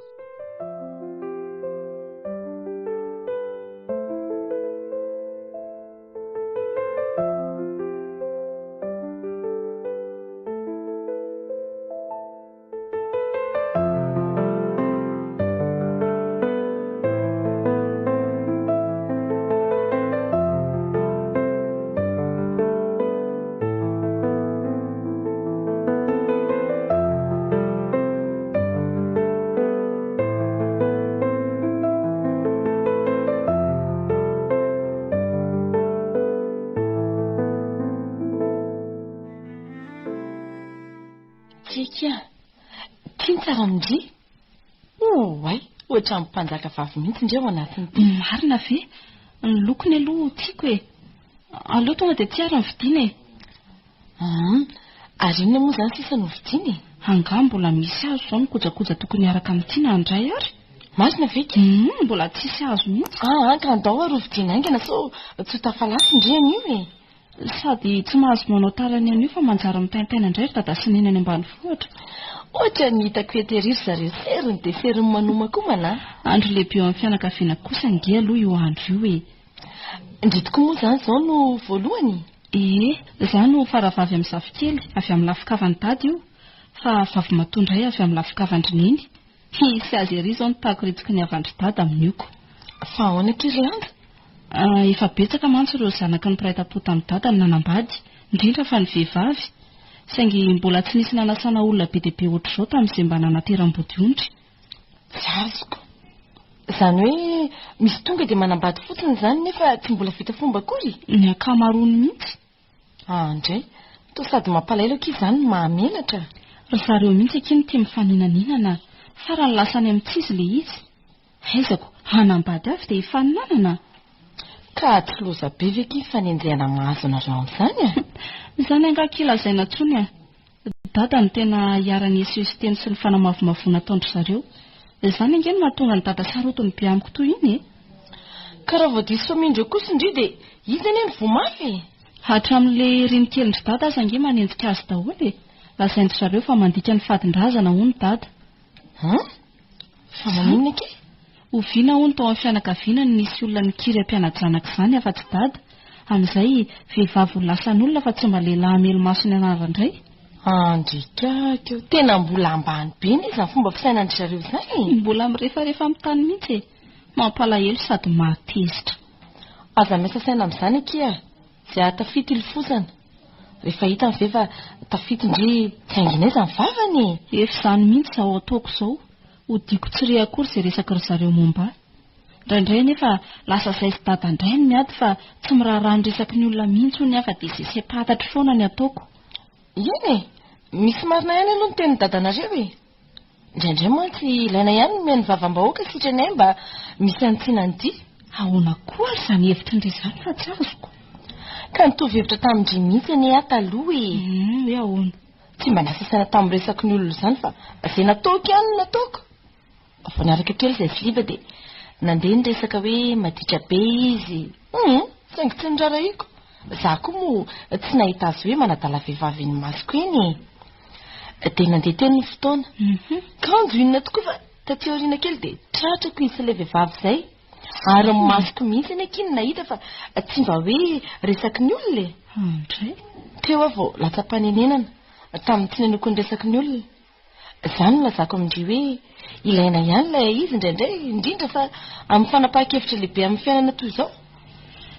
Tsiky a! Ty ny tsara amin-dry? Oay! Ohatran'ny mpanjaka vavy mihitsy ndry ao anatin'ity. Marina ve? Ny lokony aloha tiako e! Aleo tonga dia ty ary no vidiana e! Hum! Ary inona moa izany sisa no vidiana e? Angaha mbola misy azo izao ny kojakoja tokony hiaraka amin'ity na handray ary? Marina ve ka? Hum! Mbola tsisy azo mihitsy. Aa ka andao ary ho vidiana haingana sao tsy ho tafalasy ndry anio e! Sady tsy mahazo manao tarany an'io fa manjary mitaintaina indray ry dada sy neny any ambanivohitra. Ohatran'ny hitako eto ery ry zareo seriny dia seriny manomakomana a! Andro lehibe eo amin'ny fianakaviana kosa ange aloha io andro io e! Ndry tokoa moa izany izao no voalohany? Ie, izaho no faravavy amin'ny zafikely, avy amin'ny lafin-kavan'i dada io, fa vavimatoa indray avy amin'ny lafin-kavan-dry neny. Hisy azy ery izao ny takoritsoky ny havan-dry dada amin'io ko. Fa ahoana akia ry Lanja? Efa betsaka mantsy ireo zanaky ny mpiray tampo tamin'i dada no nanambady, indrindra fa ny vehivavy. Saingy mbola tsy nisy nanasana olona be dia be ohatr'izao tamin'izay mba nanateram-bodiondry. Tsy azoko. Izany hoe misy tonga dia manambady fotsiny izany nefa tsy mbola vita fomba akory? Ny ankamaroany mihitsy. André, toa sady mampalahelo akia izany no mahamenatra. Ry zareo mihitsy akia no tia mifaninaninana, farany lasa any amin'ny tsy izy ilay izy. Aizako, hanambady avy dia hifaninanana? Ka tsy loza be ve akia ny fanenjehana mahazo anareo amin'izany e? Izany angaha akia lazaina intsony e! Dada no tena iharan'ny esoeson-teny sy ny fanamavomavoana ataon-dry zareo. Izany ange no mahatonga an'i Dada sarotiny be amiko toy iny e! Ka raha vao diso famindra eo kosa ndry dia izy anie no voa mafy e! Hatramin'ilay renikelin-dry Dada aza ange manenjika azy daholo e! Lazain-dry zareo fa mandika ny fadin-drazana hono Dada. An? Fa maninona akia? Oviana hono tao amin'ny fianakaviana no nisy olona nikiry hampiana-janaka izany afa-tsy Dada? Amin'izay, vehivavy ho lasan'olona fa tsy mba lehilahy hamely maso ny anaran-dray? Andrikako io, tena mbola ambany be anie izany fomba fisainan-dry zareo izany e! Mbola mirefarefa amin'ny tany mihitsy e! Mampalahelo sady mahatezitra. Aza miasa saina amin'izany akia, izay hahatafita ilofosana. Rehefa hitany ve fa tafita ndry tsy hangina aiza ny vavany e! Efa izany mihitsy izao ataoko izao, Hodiako tsy re akory izay resaky ry zareo momba ahy. Indraindray anefa lasa zay sy dada indray no miady fa tsy miraharaha ny resaky ny olona mihitsy hono aho fa dia izay sepatatro foana ny ataoko. Eny e! Misy marina ihany aloha ny tenin'i dadanareo e! Indraindray mantsy ilaina ihany ny mihaino vavam-bahoaka sitrany ahy mba misy hanitsiana an'ity. Ahoana koa ary izany hevitry ndry izany fa tsy azoko? Ka nitovy hevitra tamin-dry mihitsy anie aho taloha e! Hum, hoe ahoana? Tsy mba niasa saina tamin'ny resaky ny olona izany fa izay nataoko ihany no nataoko. Vao niaraka kely izay Filiba dia nandeha ny resaka hoe maditra be izy. Hum, saingy tsy noraharahiako. Izaho koa moa tsy nahita azy hoe manadala vehivavy eny imasoko eny e. Dia nandeha teny ny fotoana. Kanjo inona tokoa fa taty aoriana kely dia tratrako izy sy ilay vehivavy izay. Ary ny masoko mihitsy anie akia no nahita fa tsy mba hoe resaky ny olona e! Andray. Teo aho vao latsa-panenenana tamin'ny tsy ninoako ny resaky ny olona. Izany no lazako amin-dry hoe ilaina ihany ilay izy indraindray, indrindra fa amin'ny fanapahan-kevitra lehibe amin'ny fiainana toy izao.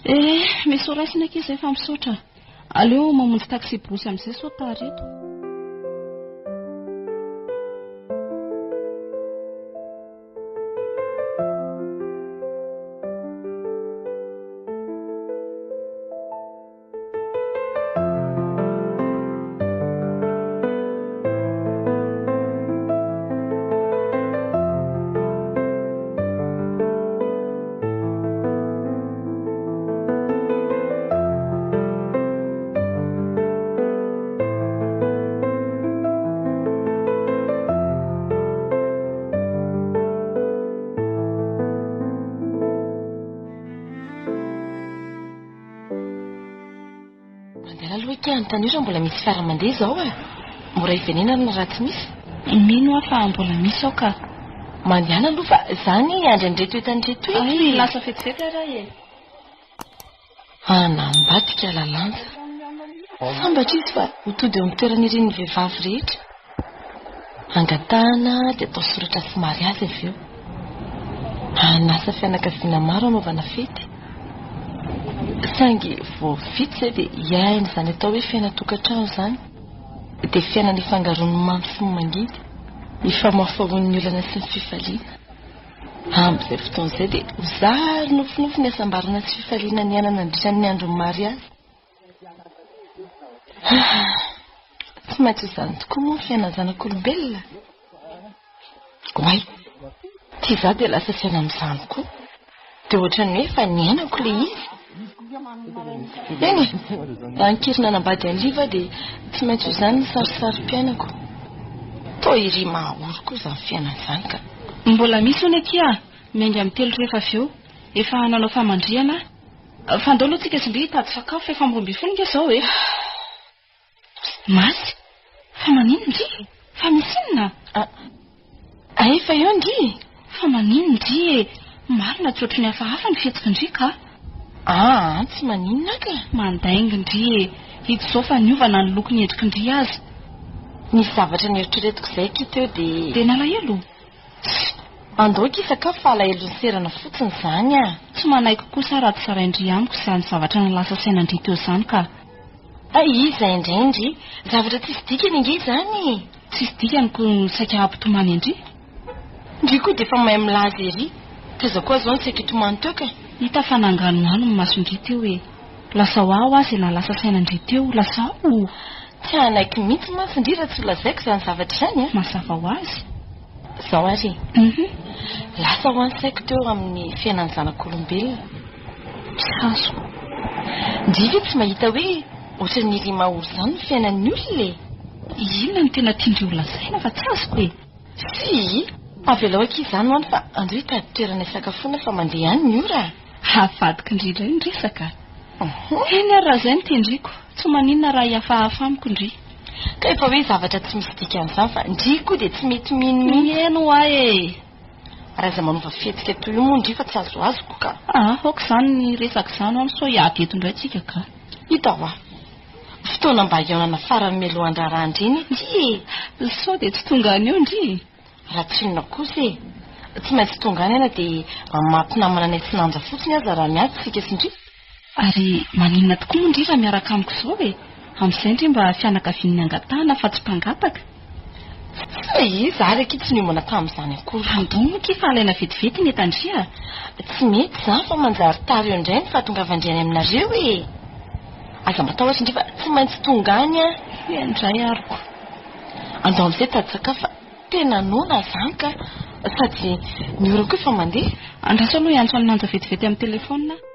Eh, misy ho raisina akia izay fa misaotra. Aleo mamonjy taxi-brousse amin'izay sao tara eto. Mandehana aloha ity anontanio raha mbola misy fiara mandeha izao e. Mora hiverenana raha tsy misy. Mino aho fa mbola misy ao ka. Mandehana aloha fa za anie hiandry an'ireto entana ireto eto e. Ay, lasa vetivety ary aho e. Hanambadika Lalanja. Sambatra izy fa ho tody eo amin'ny toerana irin'ny vehivavy rehetra. Angatahana dia atao soratra sy mariazy avy eo. Hanasa fianakaviana maro hanaovana fety. Saingy vao vita izay dia hiaina izany atao hoe fiainan-tokantrano izany. Dia fiainana ifangaroan'ny mamy sy ny mangidy, ifamahofahoan'ny olana sy ny fifaliana. Amin'izay fotoana izay dia ho zary nofinofy ny hasambarana sy fifaliana niainana nandritra ny andron'ny mariazy. Tsy maintsy ho izany tokoa moa ny fiainan'ny zanak'olombelona. Oay, ity izaho dia lasa saina amin'izany koa. Dia ohatran'ny hoe efa niainako ilay izy. Eny e, raha nikiry nanambady an'i Liva aho dia tsy maintsy ho izany ny sarisarim-piainako. Toa ery mahaory koa izany fiainana izany ka. Mbola misy hono akia, miainga amin'ny telo rehefa avy eo. Efa nanao famandrihana aho. Fa andao aloha tsika sy ndry hitady sakafo fa efa amin'ny 12 nge izao e. Masy, fa maninona ndry? Fa misy inona? Ah, efa eo ndry e! Fa maninona ndry e? Marina tsy ohatry ny hafahafa ny fihetsiky ndry ka! Ah, tsy maninona ka! Mandainga ndry e! Hita izao fa niova na ny lokon'ny endriky ndry aza. Nisy zavatra nieritreretiko izay akia teo dia. Dia nalahelo? Andao akia hisakafo fa alahelon'ny serana fotsiny izany ah! Tsy manaiky kosa raha tsy zarain-dry amiko izany zavatra nahalasa saina an-dry teo izany ka! Hay iza indray ndry? Zavatra tsisy dikany ange izany e! Tsisy dikany ko saika hampitomany an-dry? Ndry koa dia efa mahay milaza ery! Taiza koa zao no saika hitomany teo ka! Hita fa nanganohano ny mason-dry teo e! Lazao ahy hoa izay nahalasa saina an-dry teo, lazao! Tsy hanaiky mihitsy mantsy ndry raha tsy holazaiko izany zavatra izany a! Mazava ho azy. Izao ary e! Lasa hoa ny saiko teo amin'ny fiainan'ny zanak'olombelona. Tsy azoko. Ndry ve tsy mahita hoe ohatran'ny ery mahory izany ny fiainan'ny olona e? Inona no tena tian-dry ho lazaina fa tsy azoko e! Tsia! Avelao akia izany hoany fa andeha hitady toerana hisakafoana fa mandeha any ny ora a! Avadiko ndry indray ny resaka. Eny ary raha izay no tian-driko, tsy maninona raha hihafahafa amiko ndry. Ka efa hoe zavatra tsy misy dikany izany fa ndry koa dia tsy mety mino mihitsy. Mihaino hoa e! Ary aza manova fihetsika toy io moa ndry fa tsy azoazoko ka. Ah, aoka izany ny resaka izany hono sao hiady eto indray tsika ka. Hita hoa. Fotoana mba hihaonana farany mialohan'ny raharahan-dreny ity e! Sao dia tsy tonga any eo ndry e! Raha tsy inona kosa e! Tsy maintsy tonga any aho na dia amin'ny maha mpinamana anay sy Nanja fotsiny aza raha miady isika sy ndry. Ary maninona tokoa moa ndry raha miaraka amiko izao e! Amin'izay ndry mba fianakavian'ny angatahana fa tsy mpangataka. Tsy iza ary akia tsy niomana tamin'izany akory. Andao moa akia fa alaina vetivety ny entan-dry a! Tsy mety izany fa manjary tara eo indray ny fahatongavan-dry any aminareo e! Aza matahotra ndry fa tsy maintsy tonga any aho. Eny indray aroko. Andao amin'izay hitady sakafo fa tena noana izany ka! Sady ny ora koa efa mandeha. Andraso aloha hiantso an'i Nanja vetivety amin'ny telefaonina aho.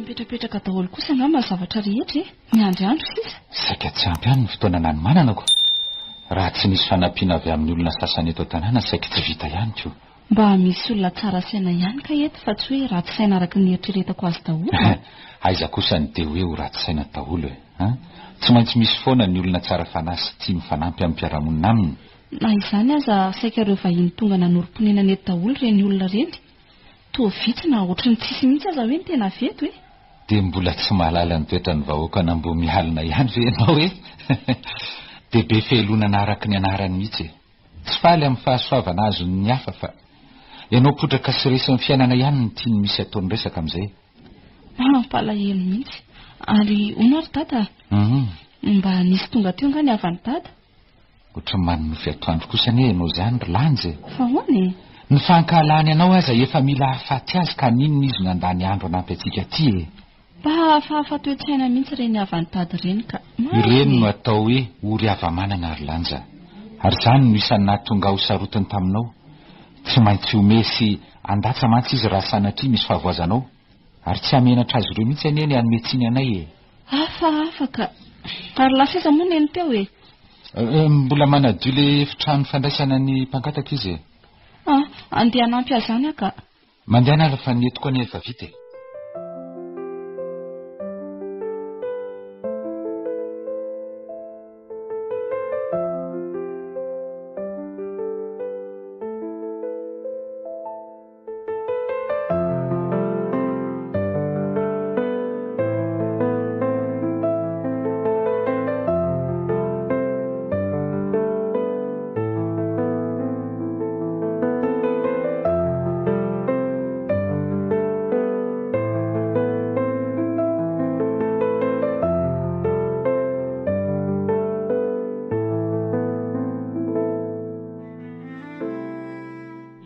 mipetrapetraka daholo kosa angamba ny zavatra rehetra e! Miandry andro sisa. Saika tsy ampy ihany ny fotoana nanomanana ko! Raha tsy nisy fanampiana avy amin'ny olona sasany eto an-tanàna saiky tsy vita ihany ko! Mba misy olona tsara saina ihany kay eto fa tsy hoe ratsy saina araka ny eritreretako azy daholo a! Aiza kosa ny dia hoe ho ratsy saina daholo e! An! Tsy maintsy misy foana ny olona tsara fanahy sy tia mifanampy amin'ny mpiara-monina aminy. Na izany aza saika ireo vahiny tonga nanorim-ponenana eto daholo ireny olona ireny. Toa vitsy na ohatry ny tsisy mihitsy aza hoe ny tena avy eto e! Dia mbola tsy mahalala ny toetran'ny vahoakan'Ambohimialina ihany ve ianao e? Dia be fehelonana araka ny anarany mihitsy e! Tsy faly amin'ny fahasoavana azon'ny hafa fa ianao potraka sy resin'ny fiainana ihany no tiany misy ataony resaka amin'izay. Mampalahelo mihitsy. Ary hono ary dada, mba nisy tonga teo nga ny havan'i dada? Ohatran'ny manonofy atoandro kosa anie ianao izany ry Lanja e! Fa ahoana e? Ny fankahalany anao aza efa mila hahafaty azy ka n'inona izy no handany andro hanampy antsika aty e! Mba hafahafa toe-tsaina mihitsy ireny havan'i Dada ireny ka. Marina e! Ireny no atao hoe ory hava-manana ry Lanja. Ary izany no isan'ny nahatonga ahy ho sarotiny taminao. Tsy maintsy homehy sy handatsa mantsy izy raha sanatria misy fahavoazanao. Ary tsy hahamenatra azy ireo mihitsy anie ny hanome tsiny anay e! Hafahafa ka. Ary lasa aiza moa neny teo e? Mbola manadio ilay efitrano fandraisana ny mpangataka izy e! Ah, andeha hanampy azy any aho ka. Mandehana ary fa ny entiko anie efa vita e!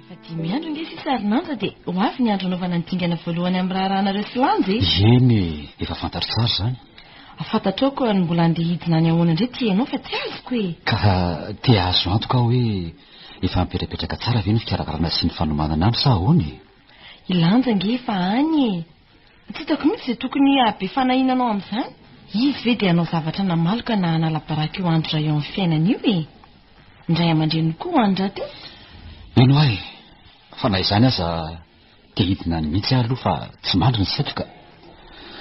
Efa dimy andro ange sisa ry Nanja dia ho avy ny andro hanaovana ny dingana voalohany amin'ny raharahanareo sy Lanja e! Eny e, efa fantatro tsara izany. Fantatrao koa ny mbola andeha hidina any ahoana indray ty ianao fa tsy azoko e! Ka te hahazo antoka aho hoe efa mipetrapetraka tsara ve ny fikarakarana sy ny fanomanana any sa ahoana e? I Lanja ange efa any e! Tsy hitako mihitsy izay tokony hahabe fanahiana anao amin'izany. Izy ve dia hanao zavatra namaloka na hanala baraka io andro iray eo amin'ny fiainany io e? Ny ray aman-dreniny koa ho any rahateo. Mino aho e! Fa na izany aza te hidina any mihitsy aho aloha fa tsy mandry ny saiko ka.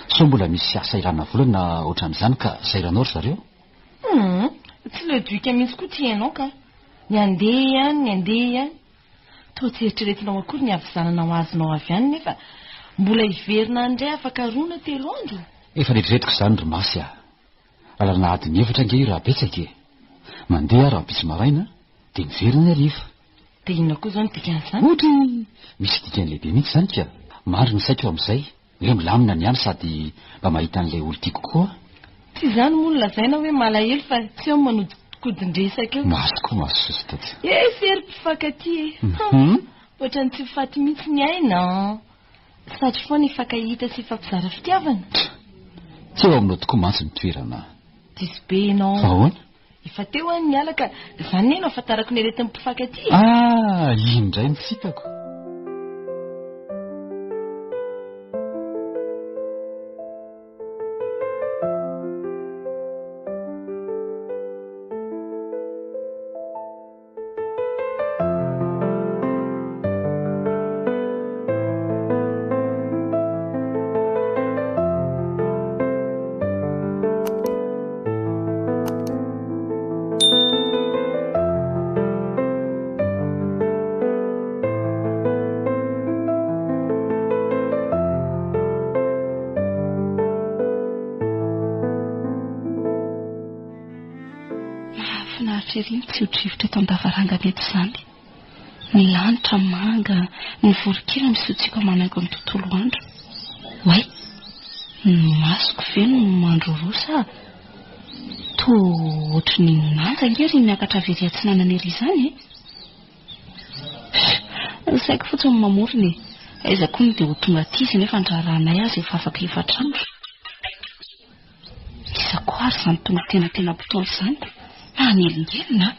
Sao mbola misy asa ilana vola na ohatran'izany ka sahiranao ry zareo? Hum, tsy le duc mihitsy koa ty ianao ka. Ny handeha ihany, ny handeha ihany. Toa tsy eritreretinao akory ny havizanana ho azonao avy any nefa mbola hiverina any indray afaka roa na telo andro. Efa neritreretiko izany ry Masy a! Lalana adiny efatra ange io raha betsaka e! Mandeha aho rahampitso maraina dia miverina ny hariva. Dia inona koa izao no dikan'izany? Oudry! Misy dikany lehibe mihitsy izany ka! Mandry ny saiko amin'izay, hoe milamina ny any sady mba mahita an'ilay olon-tiako koa aho. Tsy izany moa no lazaina hoe malahelo fa tsy eo ny manodinkodin-dresaka eo. Maso koa maso sosotra ty. Eh fery mpifankatia e! Hum! Ohatran'ny tsy ho faty mihitsy ny aina an! Satry foana hifankahita sy hifampizara fitiavana. Tsy eo aminao tokoa mantsy ny toerana. Diso be ianao. Fa ahoana? Efa teo aho niala ka izany anie no ahafantarako ny aretin'ny mpifankatia e. Ah, iny indray no tsy hitako. Mahafinaritra ery ny tsio-drivotra eto an-davarangana eto izany. Ny lanitra manga, ny voronkely misiotsioko manaingo ny tontolo andro. Oay! Ny masoko ve no mandroroa sa toa ohatry ny manga ange ry miakatra avy ery atsinanana ery izany e? Ny saiko fotsiny no mamorona e! Aiza koa no dia ho tonga aty izy nefa ny raharahanay aza efa afaka efatra andro. Iza koa ary izany tonga tenantenam-potoana izany? Manelingelina an!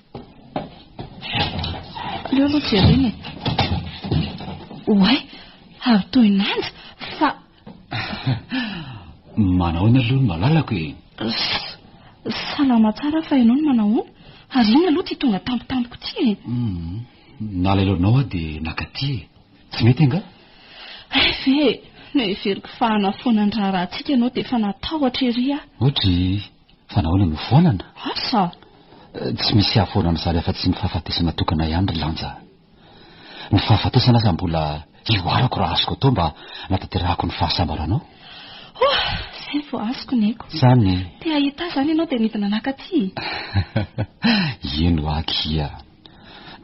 Aleo aloha jerena e! Oay! Ary toy ny anja fa... Manahoana aloha ny malalako e? Salama tsara fa ianao no manahoana? Ary inona aloha ity tonga tampotampoka ity e? Hum, nalahelo anao aho dia naka aty e. Tsy mety angaha? Hay ve e! Noheveriko fa hanafoana ny raharahantsika ianao dia efa natahotra ery aho. Ohatry, fa nahoana no foanana? Asa! Tsy misy hahafoana an'izany afa-tsy ny fahafatesana tokana ihany ry Lanja a. Ny fahafatesana aza mbola hihoarako raha azoko atao mba hanatanterahako ny fahasambaranao. Oh! Izay vao azoko ny aiko. Izany e! Te hahita ahy izany ianao dia nidina naka aty? Eny hoa akia.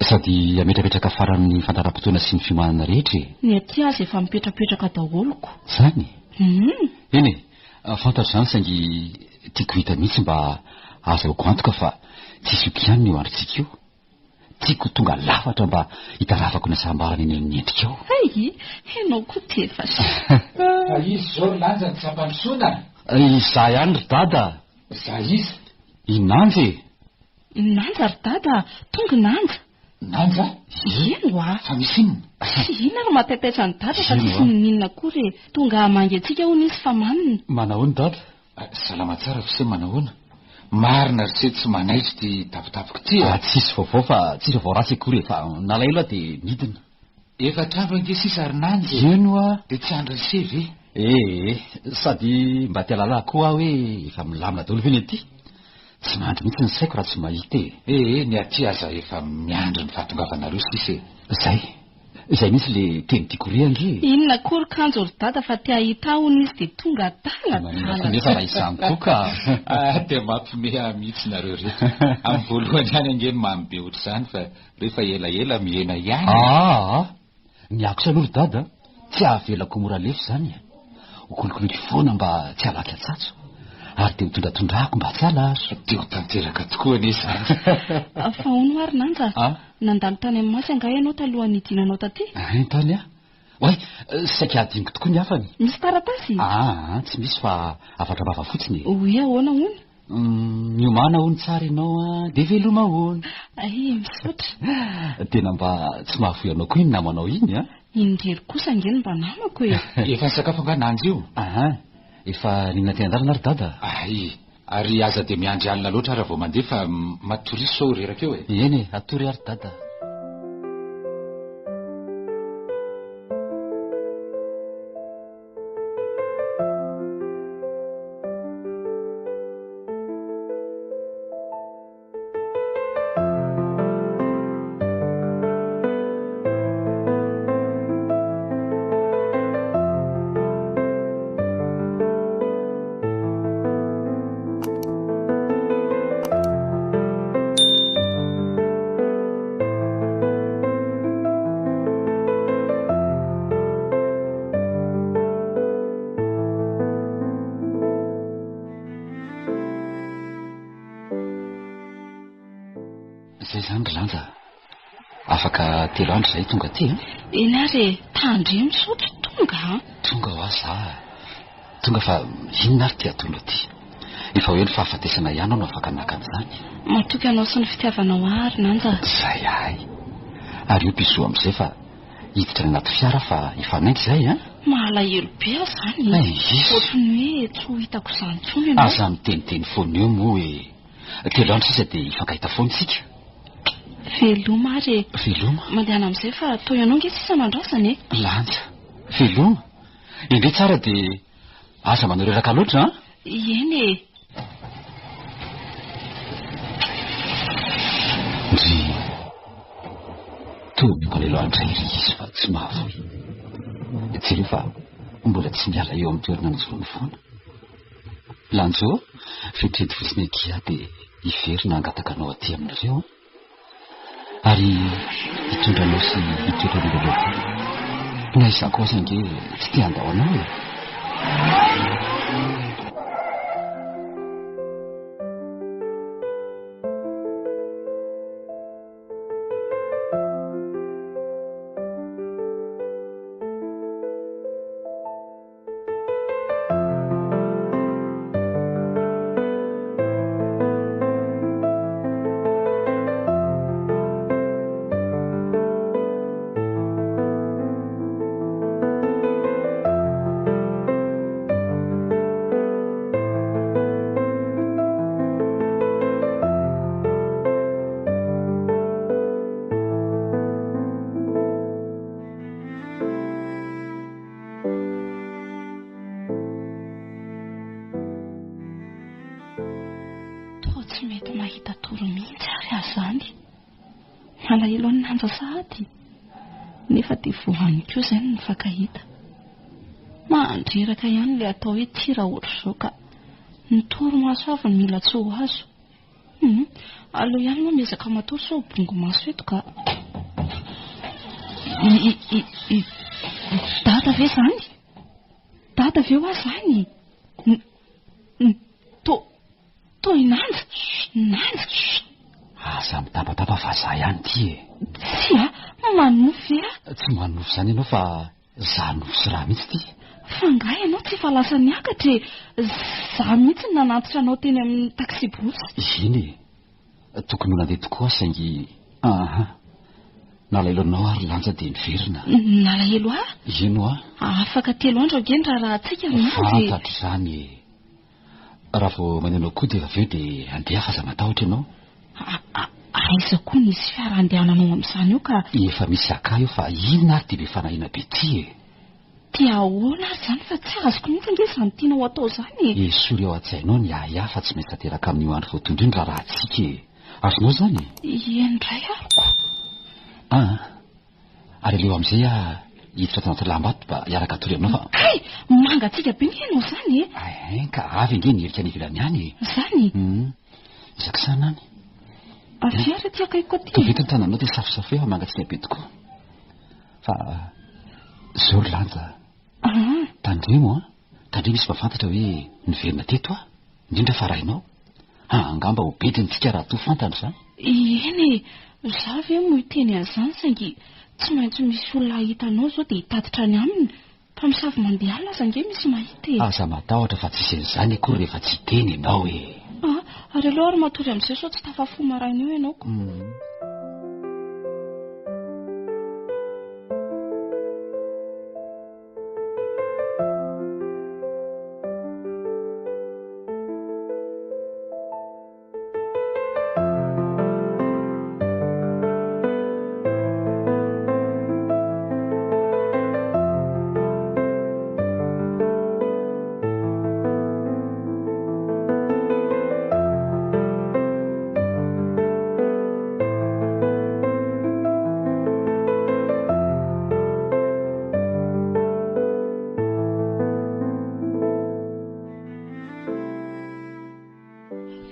Sady hametrapetraka farany ny fandaharam-potoana sy ny fiomanana rehetra e! Ny aty aza efa mipetrapetraka daholo ko. Izany? Hum! Eny e! Fantatro izany saingy tiako hita mihitsy mba ahazahoako antoka fa tsy hisy hokianina io androntsika io. Tiako ho tonga lafatra mba hitarafako ny hasambarana eny amin'ny endrikao. Hay! Ianao koa dia efa Fa iza izao ry Lanja no tsy ampandrosoana? Izaho ihany ry Dada. Izaho iza? I Nanja e! Nanja ry Dada a! Tonga i Nanja! Nanja? Eny hoa! Fa misy inona? Tsy inona ary mahataitaitra an'i Dada fa tsisy n'inon'inona akory e! Tonga hamangy antsika hono izy fa manina. Manahoana Dada? Salama tsara ry se manahoana? Marina ry se tsy manaitra ity tampotampoka ity a! Ah tsisy vaovao fa tsisy vaovao ratsy akory e! Fa nalahelo aho dia nidina. Efatr'andro ange sisa ry Nanja e! Eny hoa! Dia tsy andrin'i se ve? Ee, sady mba te hahalala koa aho hoe efa milamina daholo ve ny aty? Tsy mandry mihitsy ny saiko raha tsy mahita e! Ee, ny aty aza efa miandry ny fahatongavanareo sisa e! Zay. Izay mihitsy le teny tiako re ange e! Inona akory kanjo ry dada fa te hahita ahy hono izy dia tonga adala Manina koa nefa raha izany koa ka! Ah, dia mampiomehy ahy mihitsy nareo reto. Amin'ny voalohany ihany ange no mamy be ohatr'izany fa rehefa elaela mihena ihany e! Aa! Ny ahy kosa aloha ry dada tsy avelako ho mora lefy izany e! Ho kolokoloiko foana mba tsy halaky atsatso, ary dia ho tondratondrahako mba tsy halazo. Dia ho tanteraka tokoa anie izany. Fa hono hoa ry Nanja, A? nandalo tany amin'ny Masy angaha ianao talohan'ny nidinanao taty? Ein tany aho. Oay, saika hadinoko tokoa ny hafany. Misy taratasy? Aa, tsy misy fa hafatra am-bava fotsiny e. Hoe ahoana hono? Miomàna hono tsara ianao an, dia veloma hono. Ay, misaotra. Tena mba tsy mahafoy anao koa iny namanao iny an. Iny irery kosa ange no mba namako e. Efa nisakafo angaha Nanja io? Aha, efa nihinana teny an-dalana ry dada. Ay, ary aza dia miandry alina loatra raha vao mandeha fa matoria sao reraka eo e. Eny e, hatory ary dada. Zay zany ry Lanja a! Afaka telo andro zahay tonga aty an! Eny ary e! Tandremo sao tsy tonga an! Tonga hoa za a! Tonga fa inona ary ty ataonao ty? Efa hoe ny fahafatesana ihany aho no afaka naka an'izany. Matoky anao sy ny fitiavanao ahy ry Nanja a! Zay ahay! Ary io bisous amin'izay fa hiditra any anaty fiara fa hifanainga izay an! Mahalahelo be aho izany e! Eish! Ohatran'ny hoe tsy ho hitako izany intsony ianao. Aza miteniteny foana eo moa e! Telo andro sisa dia hifankahita foana isika. Veloma ary e! Veloma. Mandehana amin'izay fa toa ianao ange sisa no andrasana e! Lanja. Veloma. Endrey tsara dia aza manao reraka loatra an! Eny e! Ndry. Toa mikolelo ahy indray ery izy fa tsy mahafoy. Jereo fa mbola tsy miala eo amin'ny toerana nijoroany foana. Lanjo, vetivety fotsiny akia dia hiverina hangataka anao aty aminareo an! Ary hitondra anao sy hitoetra aminareo foana. Na izaho koa aza ange tsy te handao anao e! lasa sahady. Nefa dia voany koa izay no nifankahita. Mandreraka ihany ilay atao hoe tia raha ohatr'izao ka. Ny torimaso avy no mila tsy ho azo. Hum, aleo ihany moa miezaka matory sao bongo maso eto ka. I, i, i, i, dada ve izany? Dada ve hoa izany? N, n, to, to i Nanja? Nanja? Aza mitabataba fa za ihany ity e. Tsia, manonofy ve aho? Tsy manonofy izany ianao fa Za nofy sy raha mihitsy ity. Fa angaha ianao tsy efa lasa niakatra e? Za mihitsy no nanatitra anao teny amin'ny taxi-brousse. Eny e! Tokony ho nandeha tokoa aho saingy aha. Nalahelo anao aho ry Lanja dia niverina. Nalahelo ahy? Eny hoa. Afaka telo andro ange ny raharahantsika ry Lanja e! Fantatro izany e! Raha vao maneno akoho dia avy eo dia handeha fa aza matahotra ianao. Aiza koa nisy fiara handehananao amin'izany eo ka. Efa misy haka eo fa inona ary ity be fanahiana be ity e? Dia ahoana ary izany fa tsy azoko mihitsy ange izany tianao atao izany e? Esory ao an-tsainao ny ahiahy fa tsy maintsy tanteraka amin'io andro voatondro io ny raharahantsika e! Azonao izany e? Eny indray ary ko! An! Ary aleo amin'izay aho hiditra ato anaty lamba ato mba hiaraka hatory aminao fa. Kay! Mangatsiaka be ny ianao izany e! Ein ka avy ange ny herika any ivelany any e! Izany? Hum. Isakisana any. Avia ary aty akaikiko aty e! Tovy eto ny tananao dia safosafoy fa mangatsiaka be tokoa. Fa izao ry Lanja. Ah. Tandremo an! Tandremo hisy mba fantatra hoe niverina teto aho. Indrindra fa rainao. Ha, angamba ho bediny tsika raha toa fantany izany. Eny e, za ve moa hiteny an'izany saingy tsy maintsy misy olona hahita anao izao dia hitatitra any aminy. Mpamosavy mandeha alina aza ange misy mahita e. Aza matahotra fa tsisy an'izany akory rehefa tsy hiteny ianao e. Ah, ary aleo ary matory amin'izay sao tsy tafafoha maraina eo ianao ko.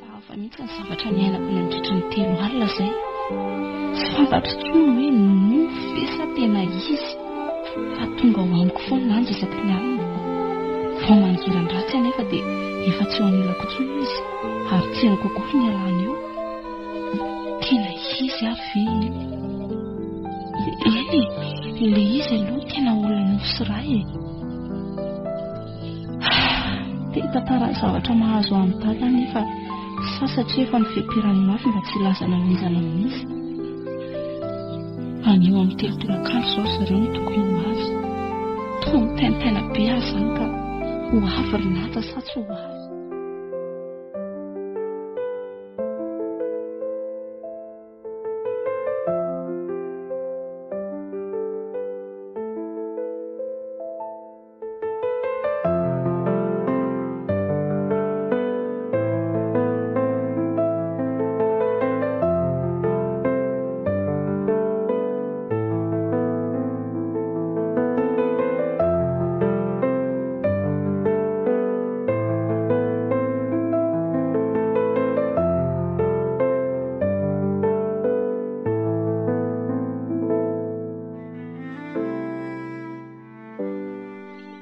Hafahafa mihitsy ny zavatra niainako nandritra ny telo alina izay. Tsy fantatro intsony hoe nofy ve sa tena izy fa tonga ao amiko foana Lanja isaky ny alina. Vao mangiran-dratsy anefa dia efa tsy eo anilako intsony izy ary tsy henoko akory ny ialany eo. Tena izy ary ve iny? Eny e, ilay izy aloha tena olona nofo sy ra e. Te hitantara ny zavatra mahazo an'i Dada aho nefa sa satria efa nofeperany mafy mba tsy hilazana an'iza na an'iza. Anio amin'ny telo tolakandro izao ry zareo no tokony ho avy. Toa mitaintaina be aho izany ka ho avy ry Nata sa tsy ho avy?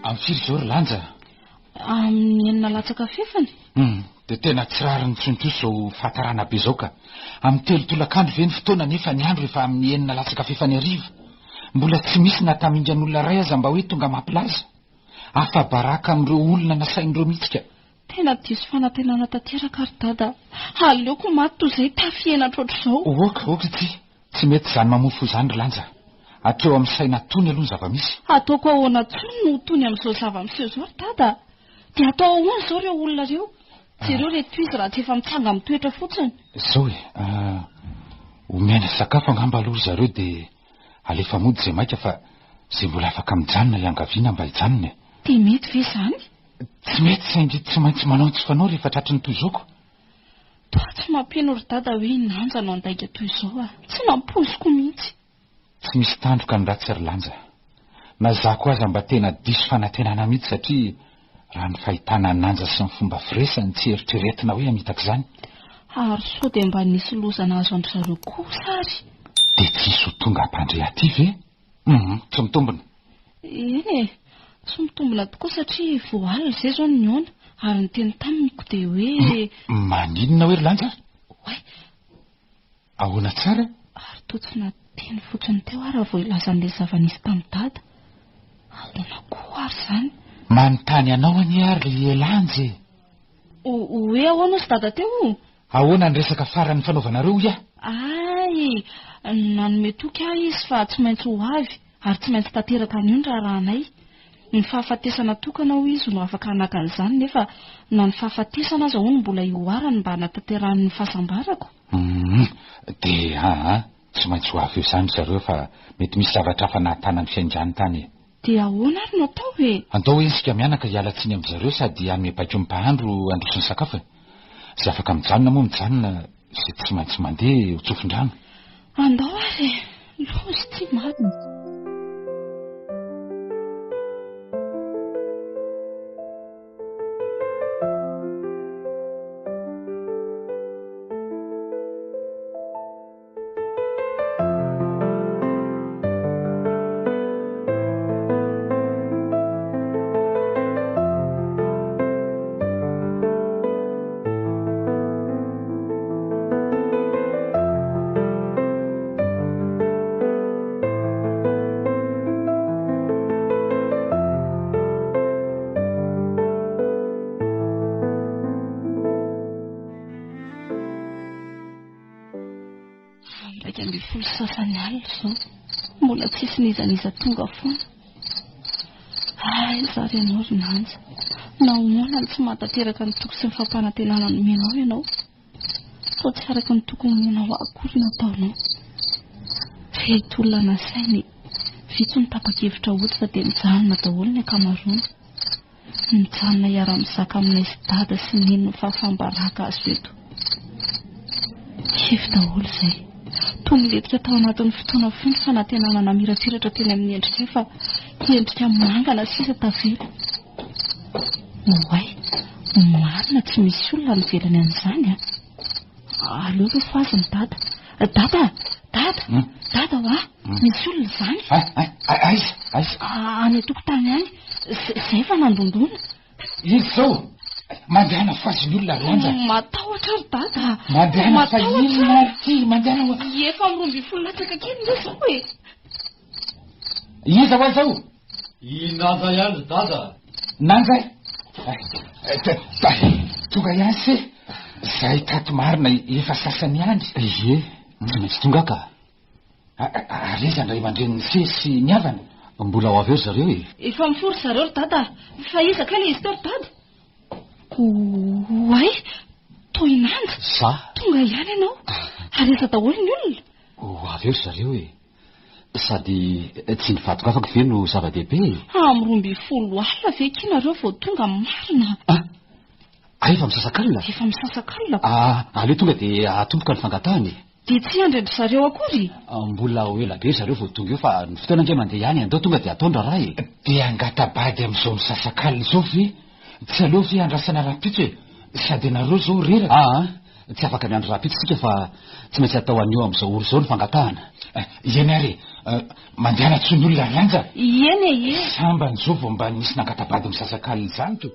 Amin'ny firy izao ry Lanja? Amin'ny enina latsaka fefany. Hum, dia tena tsy rariny intsony kosa izao fahatarana be izao ka. Amin'ny telo tolakandro ve ny fotoana nefa ny andro efa amin'ny enina latsaka fefany hariva? Mbola tsy misy na tamingan'olona iray aza mba hoe tonga mampilaza. Afa-baraka amin'ireo olona nasain'ireo mihitsy ka. Tena diso fanantenana tanteraka ry Dada a. Aleoko maty toy izay tafy henatra ohatr'izao. Ok, ok ity. Tsy mety izany mamoa fo izany ry Lanja. Hatreo amin'ny saina tony aloha ny zava-misy. Ataoko ahoana intsony no ho tony amin'izao zava-miseho izao ry Dada a? Dia atao ahoana izao ireo olona ireo? Jereo ireto izy raha tsy efa mitsanga-mitoetra fotsiny. Izao e, omena sakafo angamba aloha ry zareo dia alefa mody izay maika fa izay mbola afaka mijanona iangaviana mba hijanona e. Dia mety ve izany? Tsy mety saingy tsy maintsy manao ny tsy fanao rehefa tratry ny toy izao ko. Toa tsy mampino ry Dada hoe i Nanja no handainga toy izao a! Tsy nampoiziko mihitsy. Tsy misy tandroka ny ratsy ry Lanja. Na za koa aza mba tena diso fanantenana mihitsy satria raha ny fahitana an'Anja sy ny fomba firesany tsy eritreretina hoe hamitaka izany. Ary sao dia mba nisy loza nahazo an-dry zareo kosa ary? Dia tsy hisy ho tonga hampandre aty ve? Hum, tsy mitombina. Eny e, tsy mitombina tokoa satria vao alina izay izao no nihaona ary niteny tamiko dia hoe. Maninona hoe ry Lanja? Oay! Ahoana tsara? Ary toa tsy nateny fotsiny teo aho raha vao hilaza an'ilay zava-nisy tamin'i Dada. Ahoana koa ary izany? Manontany anao anie ary ry Lanja e! Hoe ahoana hozy Dada teo o? Ahoana ny resaka farany nifanaovanareo hoy aho? Hay! Nanome toky ahy izy fa tsy maintsy ho avy ary tsy maintsy tanteraka anio ny raharahanay. Ny fahafatesana tokana hoy izy no afaka hanaka an'izany nefa na ny fahafatesana aza hono mbola ihoarany mba hanatanterahany ny fahasambarako. Humm! Dia aa! Tsy maintsy ho avy eo izany ry zareo fa mety misy zavatra hafa nahatana ny fiaingàny tany e! Dia ahoana ary no atao e? Andao hoe isika mianaka hiala tsiny amin-dry zareo sady hanome baiko ny mpahandro handroso ny sakafo e! Izay afaka mijanona moa mijanona, izay tsy maintsy mandeha ho tsofin-drano. Andao ary e! Loza ity marina. Vao 11:30 alina izao, mbola tsisy n'iza n'iza tonga foana. Aiza ary ianao ry Nanja? Nahoana no tsy mahatanteraka ny toky sy ny fampanantenana nomenao ianao? Toa tsy araka ny tokony nomenao ahy akory ny ataonao. Ireto olona nasaina e! Vitsy no tapa-kevitra hody fa dia mijanona daholo ny ankamaroany. Mijanona hiara-mizaka aminay sy dada sy neny ny fahafaham-baraka azo eto. Kivy daholo izay. Toa nilentika tao anatin'ny fotoana fohy ny fanantenana namirapiratra teny amin'ny endrikay fa endrika mangana sisa tavela. Oay, marina tsy misy olona any ivelany an'izany an! Aleo aloha fohazy ny dada. Dada! Dada! Hmm? Dada hoa! Hmm. Misy olona izany. Aiza? Aiza? Any an-tokotany any. Izay fa nandondona. Iza izao? Mandehana fohazy ny olona ry Lanja. Matahotra ry dada. Mandehana fa inona ary ity? Mandehana hoa. Efa amin'ny 12 latsaka kely nge izao e. Iza hoa izao? I Nanja ihany ry dada. Nanja e! Tonga ihany se! Zay tato marina efa sasany ihany. Ie, tsy maintsy tonga ka. Ary aiza ny ray aman-drenin'i se sy ny havany? Mbola ho avy eo ry zareo e. Efa mifoha ry zareo ry dada. Fa iza kay ilay izy teo ry dada? Oay! Toa i Nanja! Za? Tonga ihany ianao. Ary aiza daholo ny olona? Ho avy eo ry zareo e. Sady tsy ny fahatongavako ve no zava-dehibe e? Amin'ny 12 alina ve akia nareo vao tonga marina? Ah! Ah, efa misasakalina? Efa misasakalina ko. Ah, aleo tonga dia atomboka ny fangatahana e. Dia tsy hiandry an-dry zareo akory? Mbola ho ela be ry zareo vao tonga eo fa ny fotoana ange mandeha ihany, andao tonga dia atao ny raharaha e. Dia hangata-bady amin'izao misasakalina izao ve? Tsy aleo ve andrasana rahampitso e? Sady ianareo izao reraka. Ah, tsy afaka miandry rahampitso isika fa tsy maintsy atao anio amin'izao ora izao ny fangatahana. Eny ary e, mandehana tsy ny olona ry Lanja. Eny e, eny. Sambany izao vao mba nisy nangata-bady misasakalina izany to.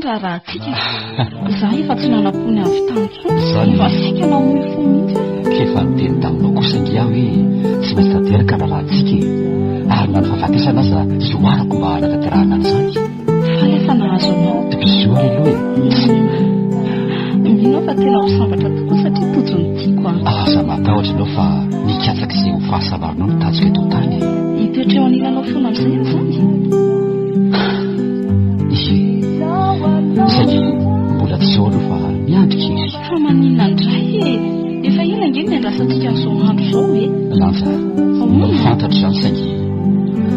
ny raharahantsika e. Izaho efa tsy nanam-po ny avy tany intsony. Izany Efa saika namoy fo mihitsy aho. K'efa niteny taminao kosa ange aho hoe tsy maintsy tanteraka ny raharahantsika e. Ary na ny fahafatesana aza hihoarako mba hanatanterahana an'izany. Faly aho fa nahazo anao. Bisous ary aloha e. Mino aho fa tena ho sambatra tokoa satria tojo ny tiako an. Aza matahotra ianao fa nikatsaka izay ho fahasambaranao ny tanjoko eto an-tany e. Hitoetra eo anilanao foana amin'izay aho izany? Ie. Saingy mbola tsy izao aloha fa miandry kely. Fa maninona indray e? Efa ela ange no niandrasantsika an'izao andro izao e. Lanja, fantatro izany saingy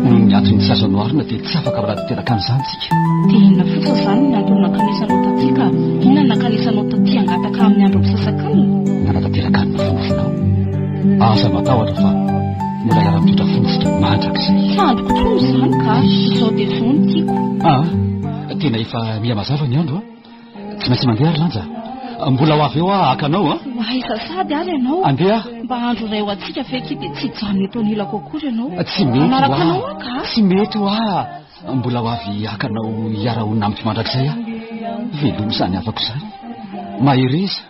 noho ny antony tsy azo anoharina dia tsy afaka manatanteraka an'izany isika. Dia inona fotsiny izany ny antony nankanesanao taty ka? Inona no nankanesanao taty hangataka amin'ny andro misasakalina? Nanatanteraka ny nofinofinao. Aza matahotra fa mbola hiara-mitoetra foana isika mandrakizay. Tsy andriko intsony izany ka! Izao dia izao no tiako. Ah, tena efa miha mazava ny andro a! Tsy maintsy mandeha ry Lanja. Mbola ho avy eo aho haka anao a. Ho aiza sady ary ianao? Andeha aho. Mba andro iray ho antsika ve akia dia tsy hijanona eto anilako akory ianao? Tsy mety Hanaraka ho anao aho. aho ka. Tsy mety ho aho. Mbola ho avy haka anao hiara-honina amiko mandrakizay aho. Veloma izany havako izany. Mahereza.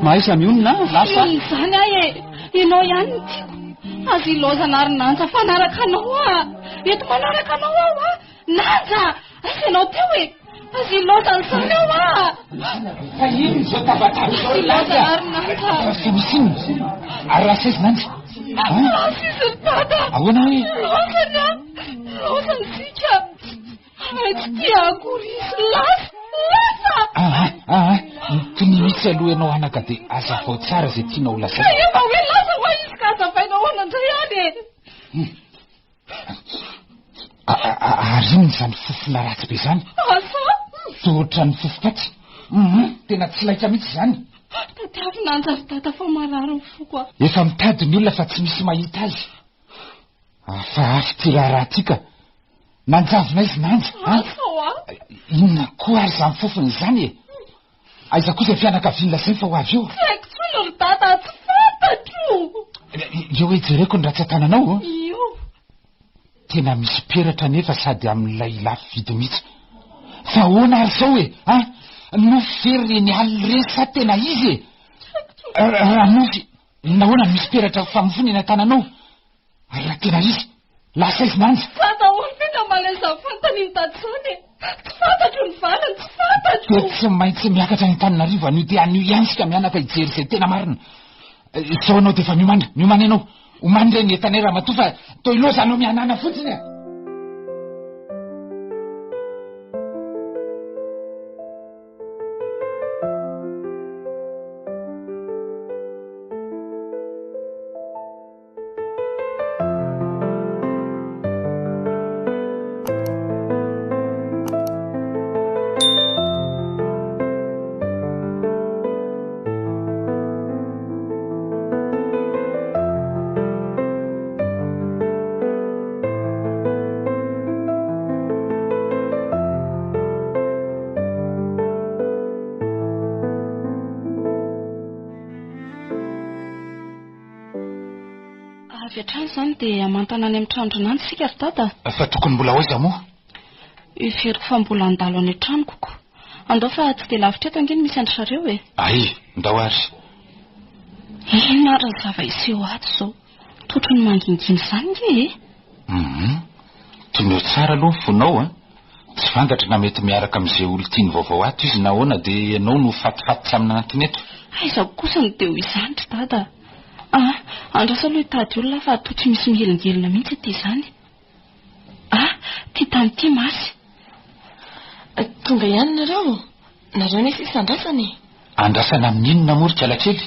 Mahaiza mionona a. Lasa. Tsy izany aho e. Ianao ihany no tiako. Aza ilaozana ary Nanja fa hanaraka anao aho. Eto manaraka anao aho a. Nanja! Aiza ianao teo e? Aza ilaozana izany aho a! Fa inona izao tabataba izao ry Lanja? Ary Nanja! Fa misy inona? Ary lasa aiza Nanja? Lasa izy ry Dada! Ahoana hoe? Laozany a! Laozany isika! Hay tsy tia akory izy! Lasa! Lasa! Ah ah ah! Tony mihitsy aloha ianao anaka dia azavao tsara izay tianao ho lazaina. Ka efa hoe lasa hoa izy ka azavaina ahoana indray any e? Ary inona izany fofona ratsy be izany? Asa? Toa ohatran'ny fofom-paty. Hum, tena tsy laitra mihitsy izany. Tadiavina anjary dada fa marary ny foko a. Efa mitady ny olona fa tsy misy mahita azy. Hafahafa ity raharaha ity ka. Nanjavona izy nanja. Asa hoa? Inona koa ary izany fofona izany e? Aiza koa izay fianakaviany lazainy fa ho avy eo? Tsy haiko intsony ry dada, tsy fantatro. Eo hoe jereko ny ratsan-tananao o. Io. Tena misy peratra anefa sady amin'ilay lafo vidy mihitsy. Fa ahoana ary izao e? An? Nofy ve ireny alina ireny sa tena izy e? Raha nofy, nahoana no misy peratra famofona eny an-tananao? Ary raha tena izy, lasa izy manja. Fa daholo ve namaly an'izany fanontaniana tady izany e? Tsy fantatro ny valiny, tsy fantatro! Dia tsy maintsy miakatra any Antananarivo anio dia anio ihany isika mianaka hijery izay tena marina. Izao ianao dia efa miomana, miomana ianao. Omany re ny entanay ramatoa fa toa ilaozanao mihanana fotsiny e! Avy hatrany izany dia hamantana any amin'ny tranon-dry Nandry isika ry Dada. Fa tokony mbola ho aiza moa? Heveriko fa mbola handalo any an-tranoko ko. Andao fa tsy dia lavitra eto ange ny misy an-dry zareo e. Ay, ndao ary. Inona ary ny zava-hiseho ato izao? Totry ny mangingina izany nge e! Hum, toneo tsara aloha ny fonao an! Tsy fantatra na mety miaraka amin'izay olon-tiany vaovao ato izy na ahoana dia ianao no fatifaty tsy amin'antony eto. Aiza kosa no dia ho izany ry dada a! Andraso aloha hitady olona aho fa toa tsy misy mihelingelina mihitsy aty izany. Ah! Ity tany ity masy. Tonga ihany nareo? Nareo anie sisa andrasana e! Andrasana amin'inona moa ry kalakely?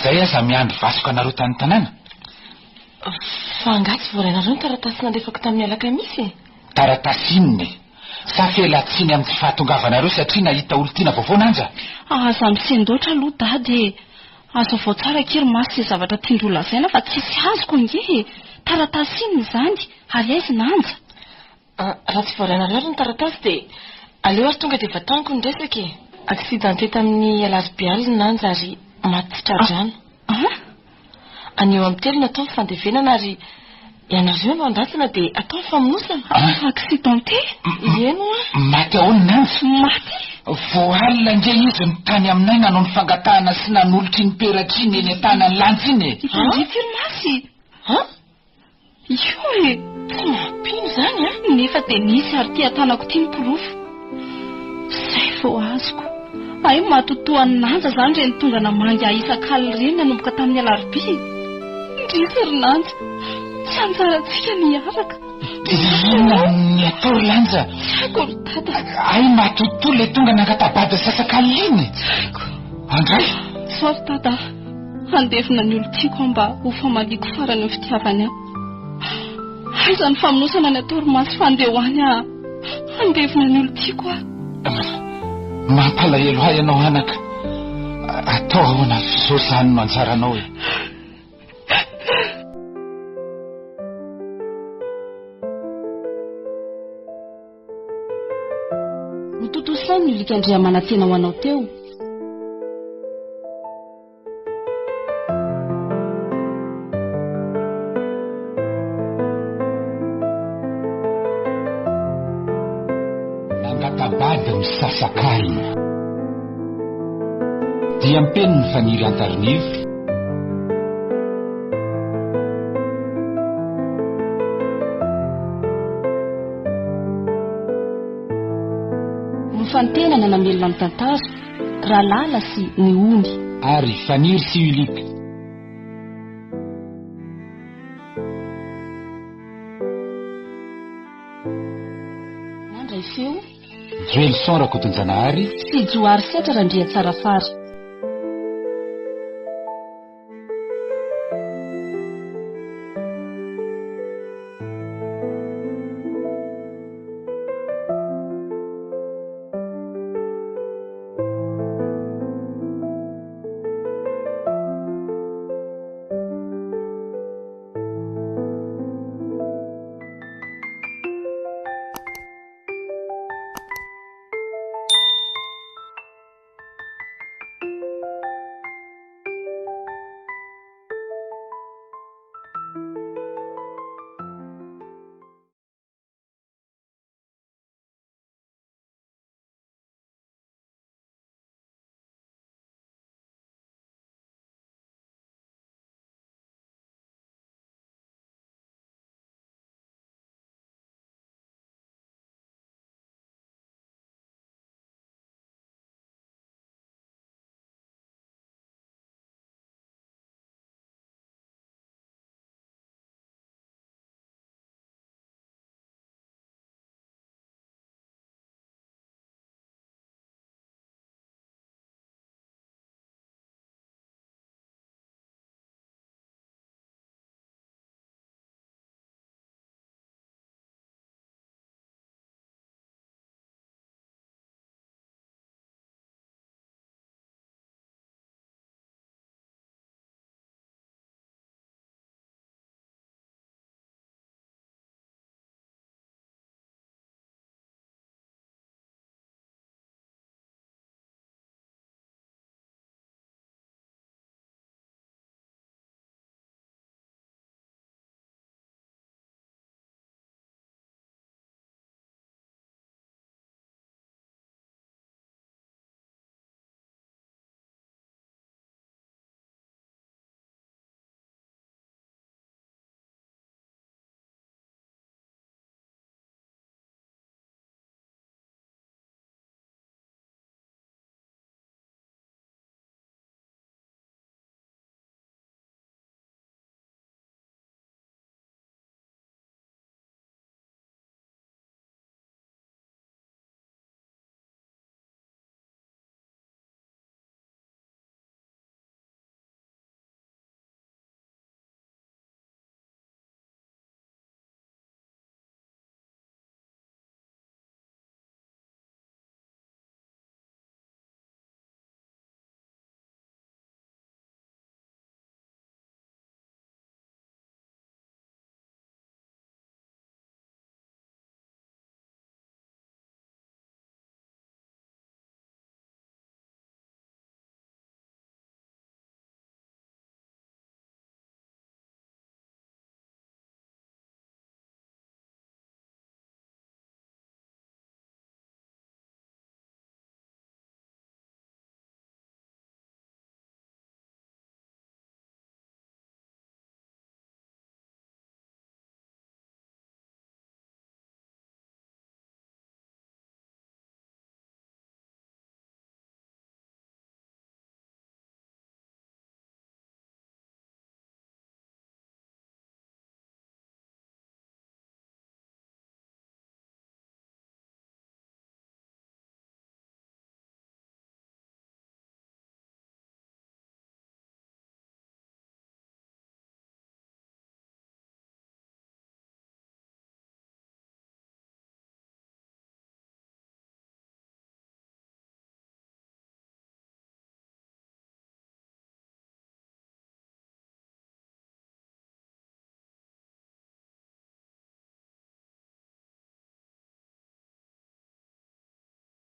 Zay aza miandry vasoka anareo tany tanàna. Fa angaha tsy voarainareo ny taratasy nalefako tamin'ny alakamisy e? Taratasy inona e? Sa fialan-tsiny amin'ny tsy fahatongavanareo satria nahita olon-tiana vaovao nanja? Aza misendoatra aloha dada e! Hazavao tsara akia ry masy izay zavatra tian-dry ho lazaina fa tsisy azoko ange e! Taratasy inona izany? Ary aiza i Nanja? Raha tsy voarainareo ary ny taratasy dia aleo ary tonga dia vataniko ny resaka e! Accidenté tamin'ny alarobia alina Nanja ary maty tsy tra-drano. An? Anio amin'ny telo no atao ny fandevenana ary. Ianareo no andrasana dia atao ny famonosana. Accidenté? Eny hoa. Maty ahoana Nanja? Maty? Vao alina ange izy no tany aminay nanao ny fangatahana sy nanolotra iny peratra iny eny an-tanan'i Lanja iny e. Hitandrify ry Masy. An? Io e! Tsy mampino izany an! Nefa dia nisy ary ity an-tanako ity ny porofo. Izay vao azoko. Hay matotoa an'i Nanja izany ireny tonga namangy ahy isak'alina ireny nanomboka tamin'ny alarobia e! Indrisy ry Nanja, tsy anjarantsika ny hiaraka. Inona ny atao ry Lanja? Tsy haiko ry Dada. Hay matotoa ilay tonga nangata-bady sasak'alina iny e! Tsy haiko. Andray! Sao ry Dada a! Handevina ny olon-tiako aho mba ho famaliako farany ny fitiavany ahy. Aiza ny famonosana ny atao ry Masy fa andeha ho any aho. Handevina ny olon-tiako aho. Mampalahelo ahy ianao anaka. Atao ahoana f'izao izany no anjaranao e. Notontosainy ny Likandriamanantena ho anao teo. Nangata-bady misasak'alina. Diam-peniny Faniry Antarinivo. Nofantenana namelona ny tantara. Ralala sy ny ony. Ary Faniry sy Ulick. Nandray feo. Joelson Rakotonjanahary. Sy Johary Setra Randriatsarafara.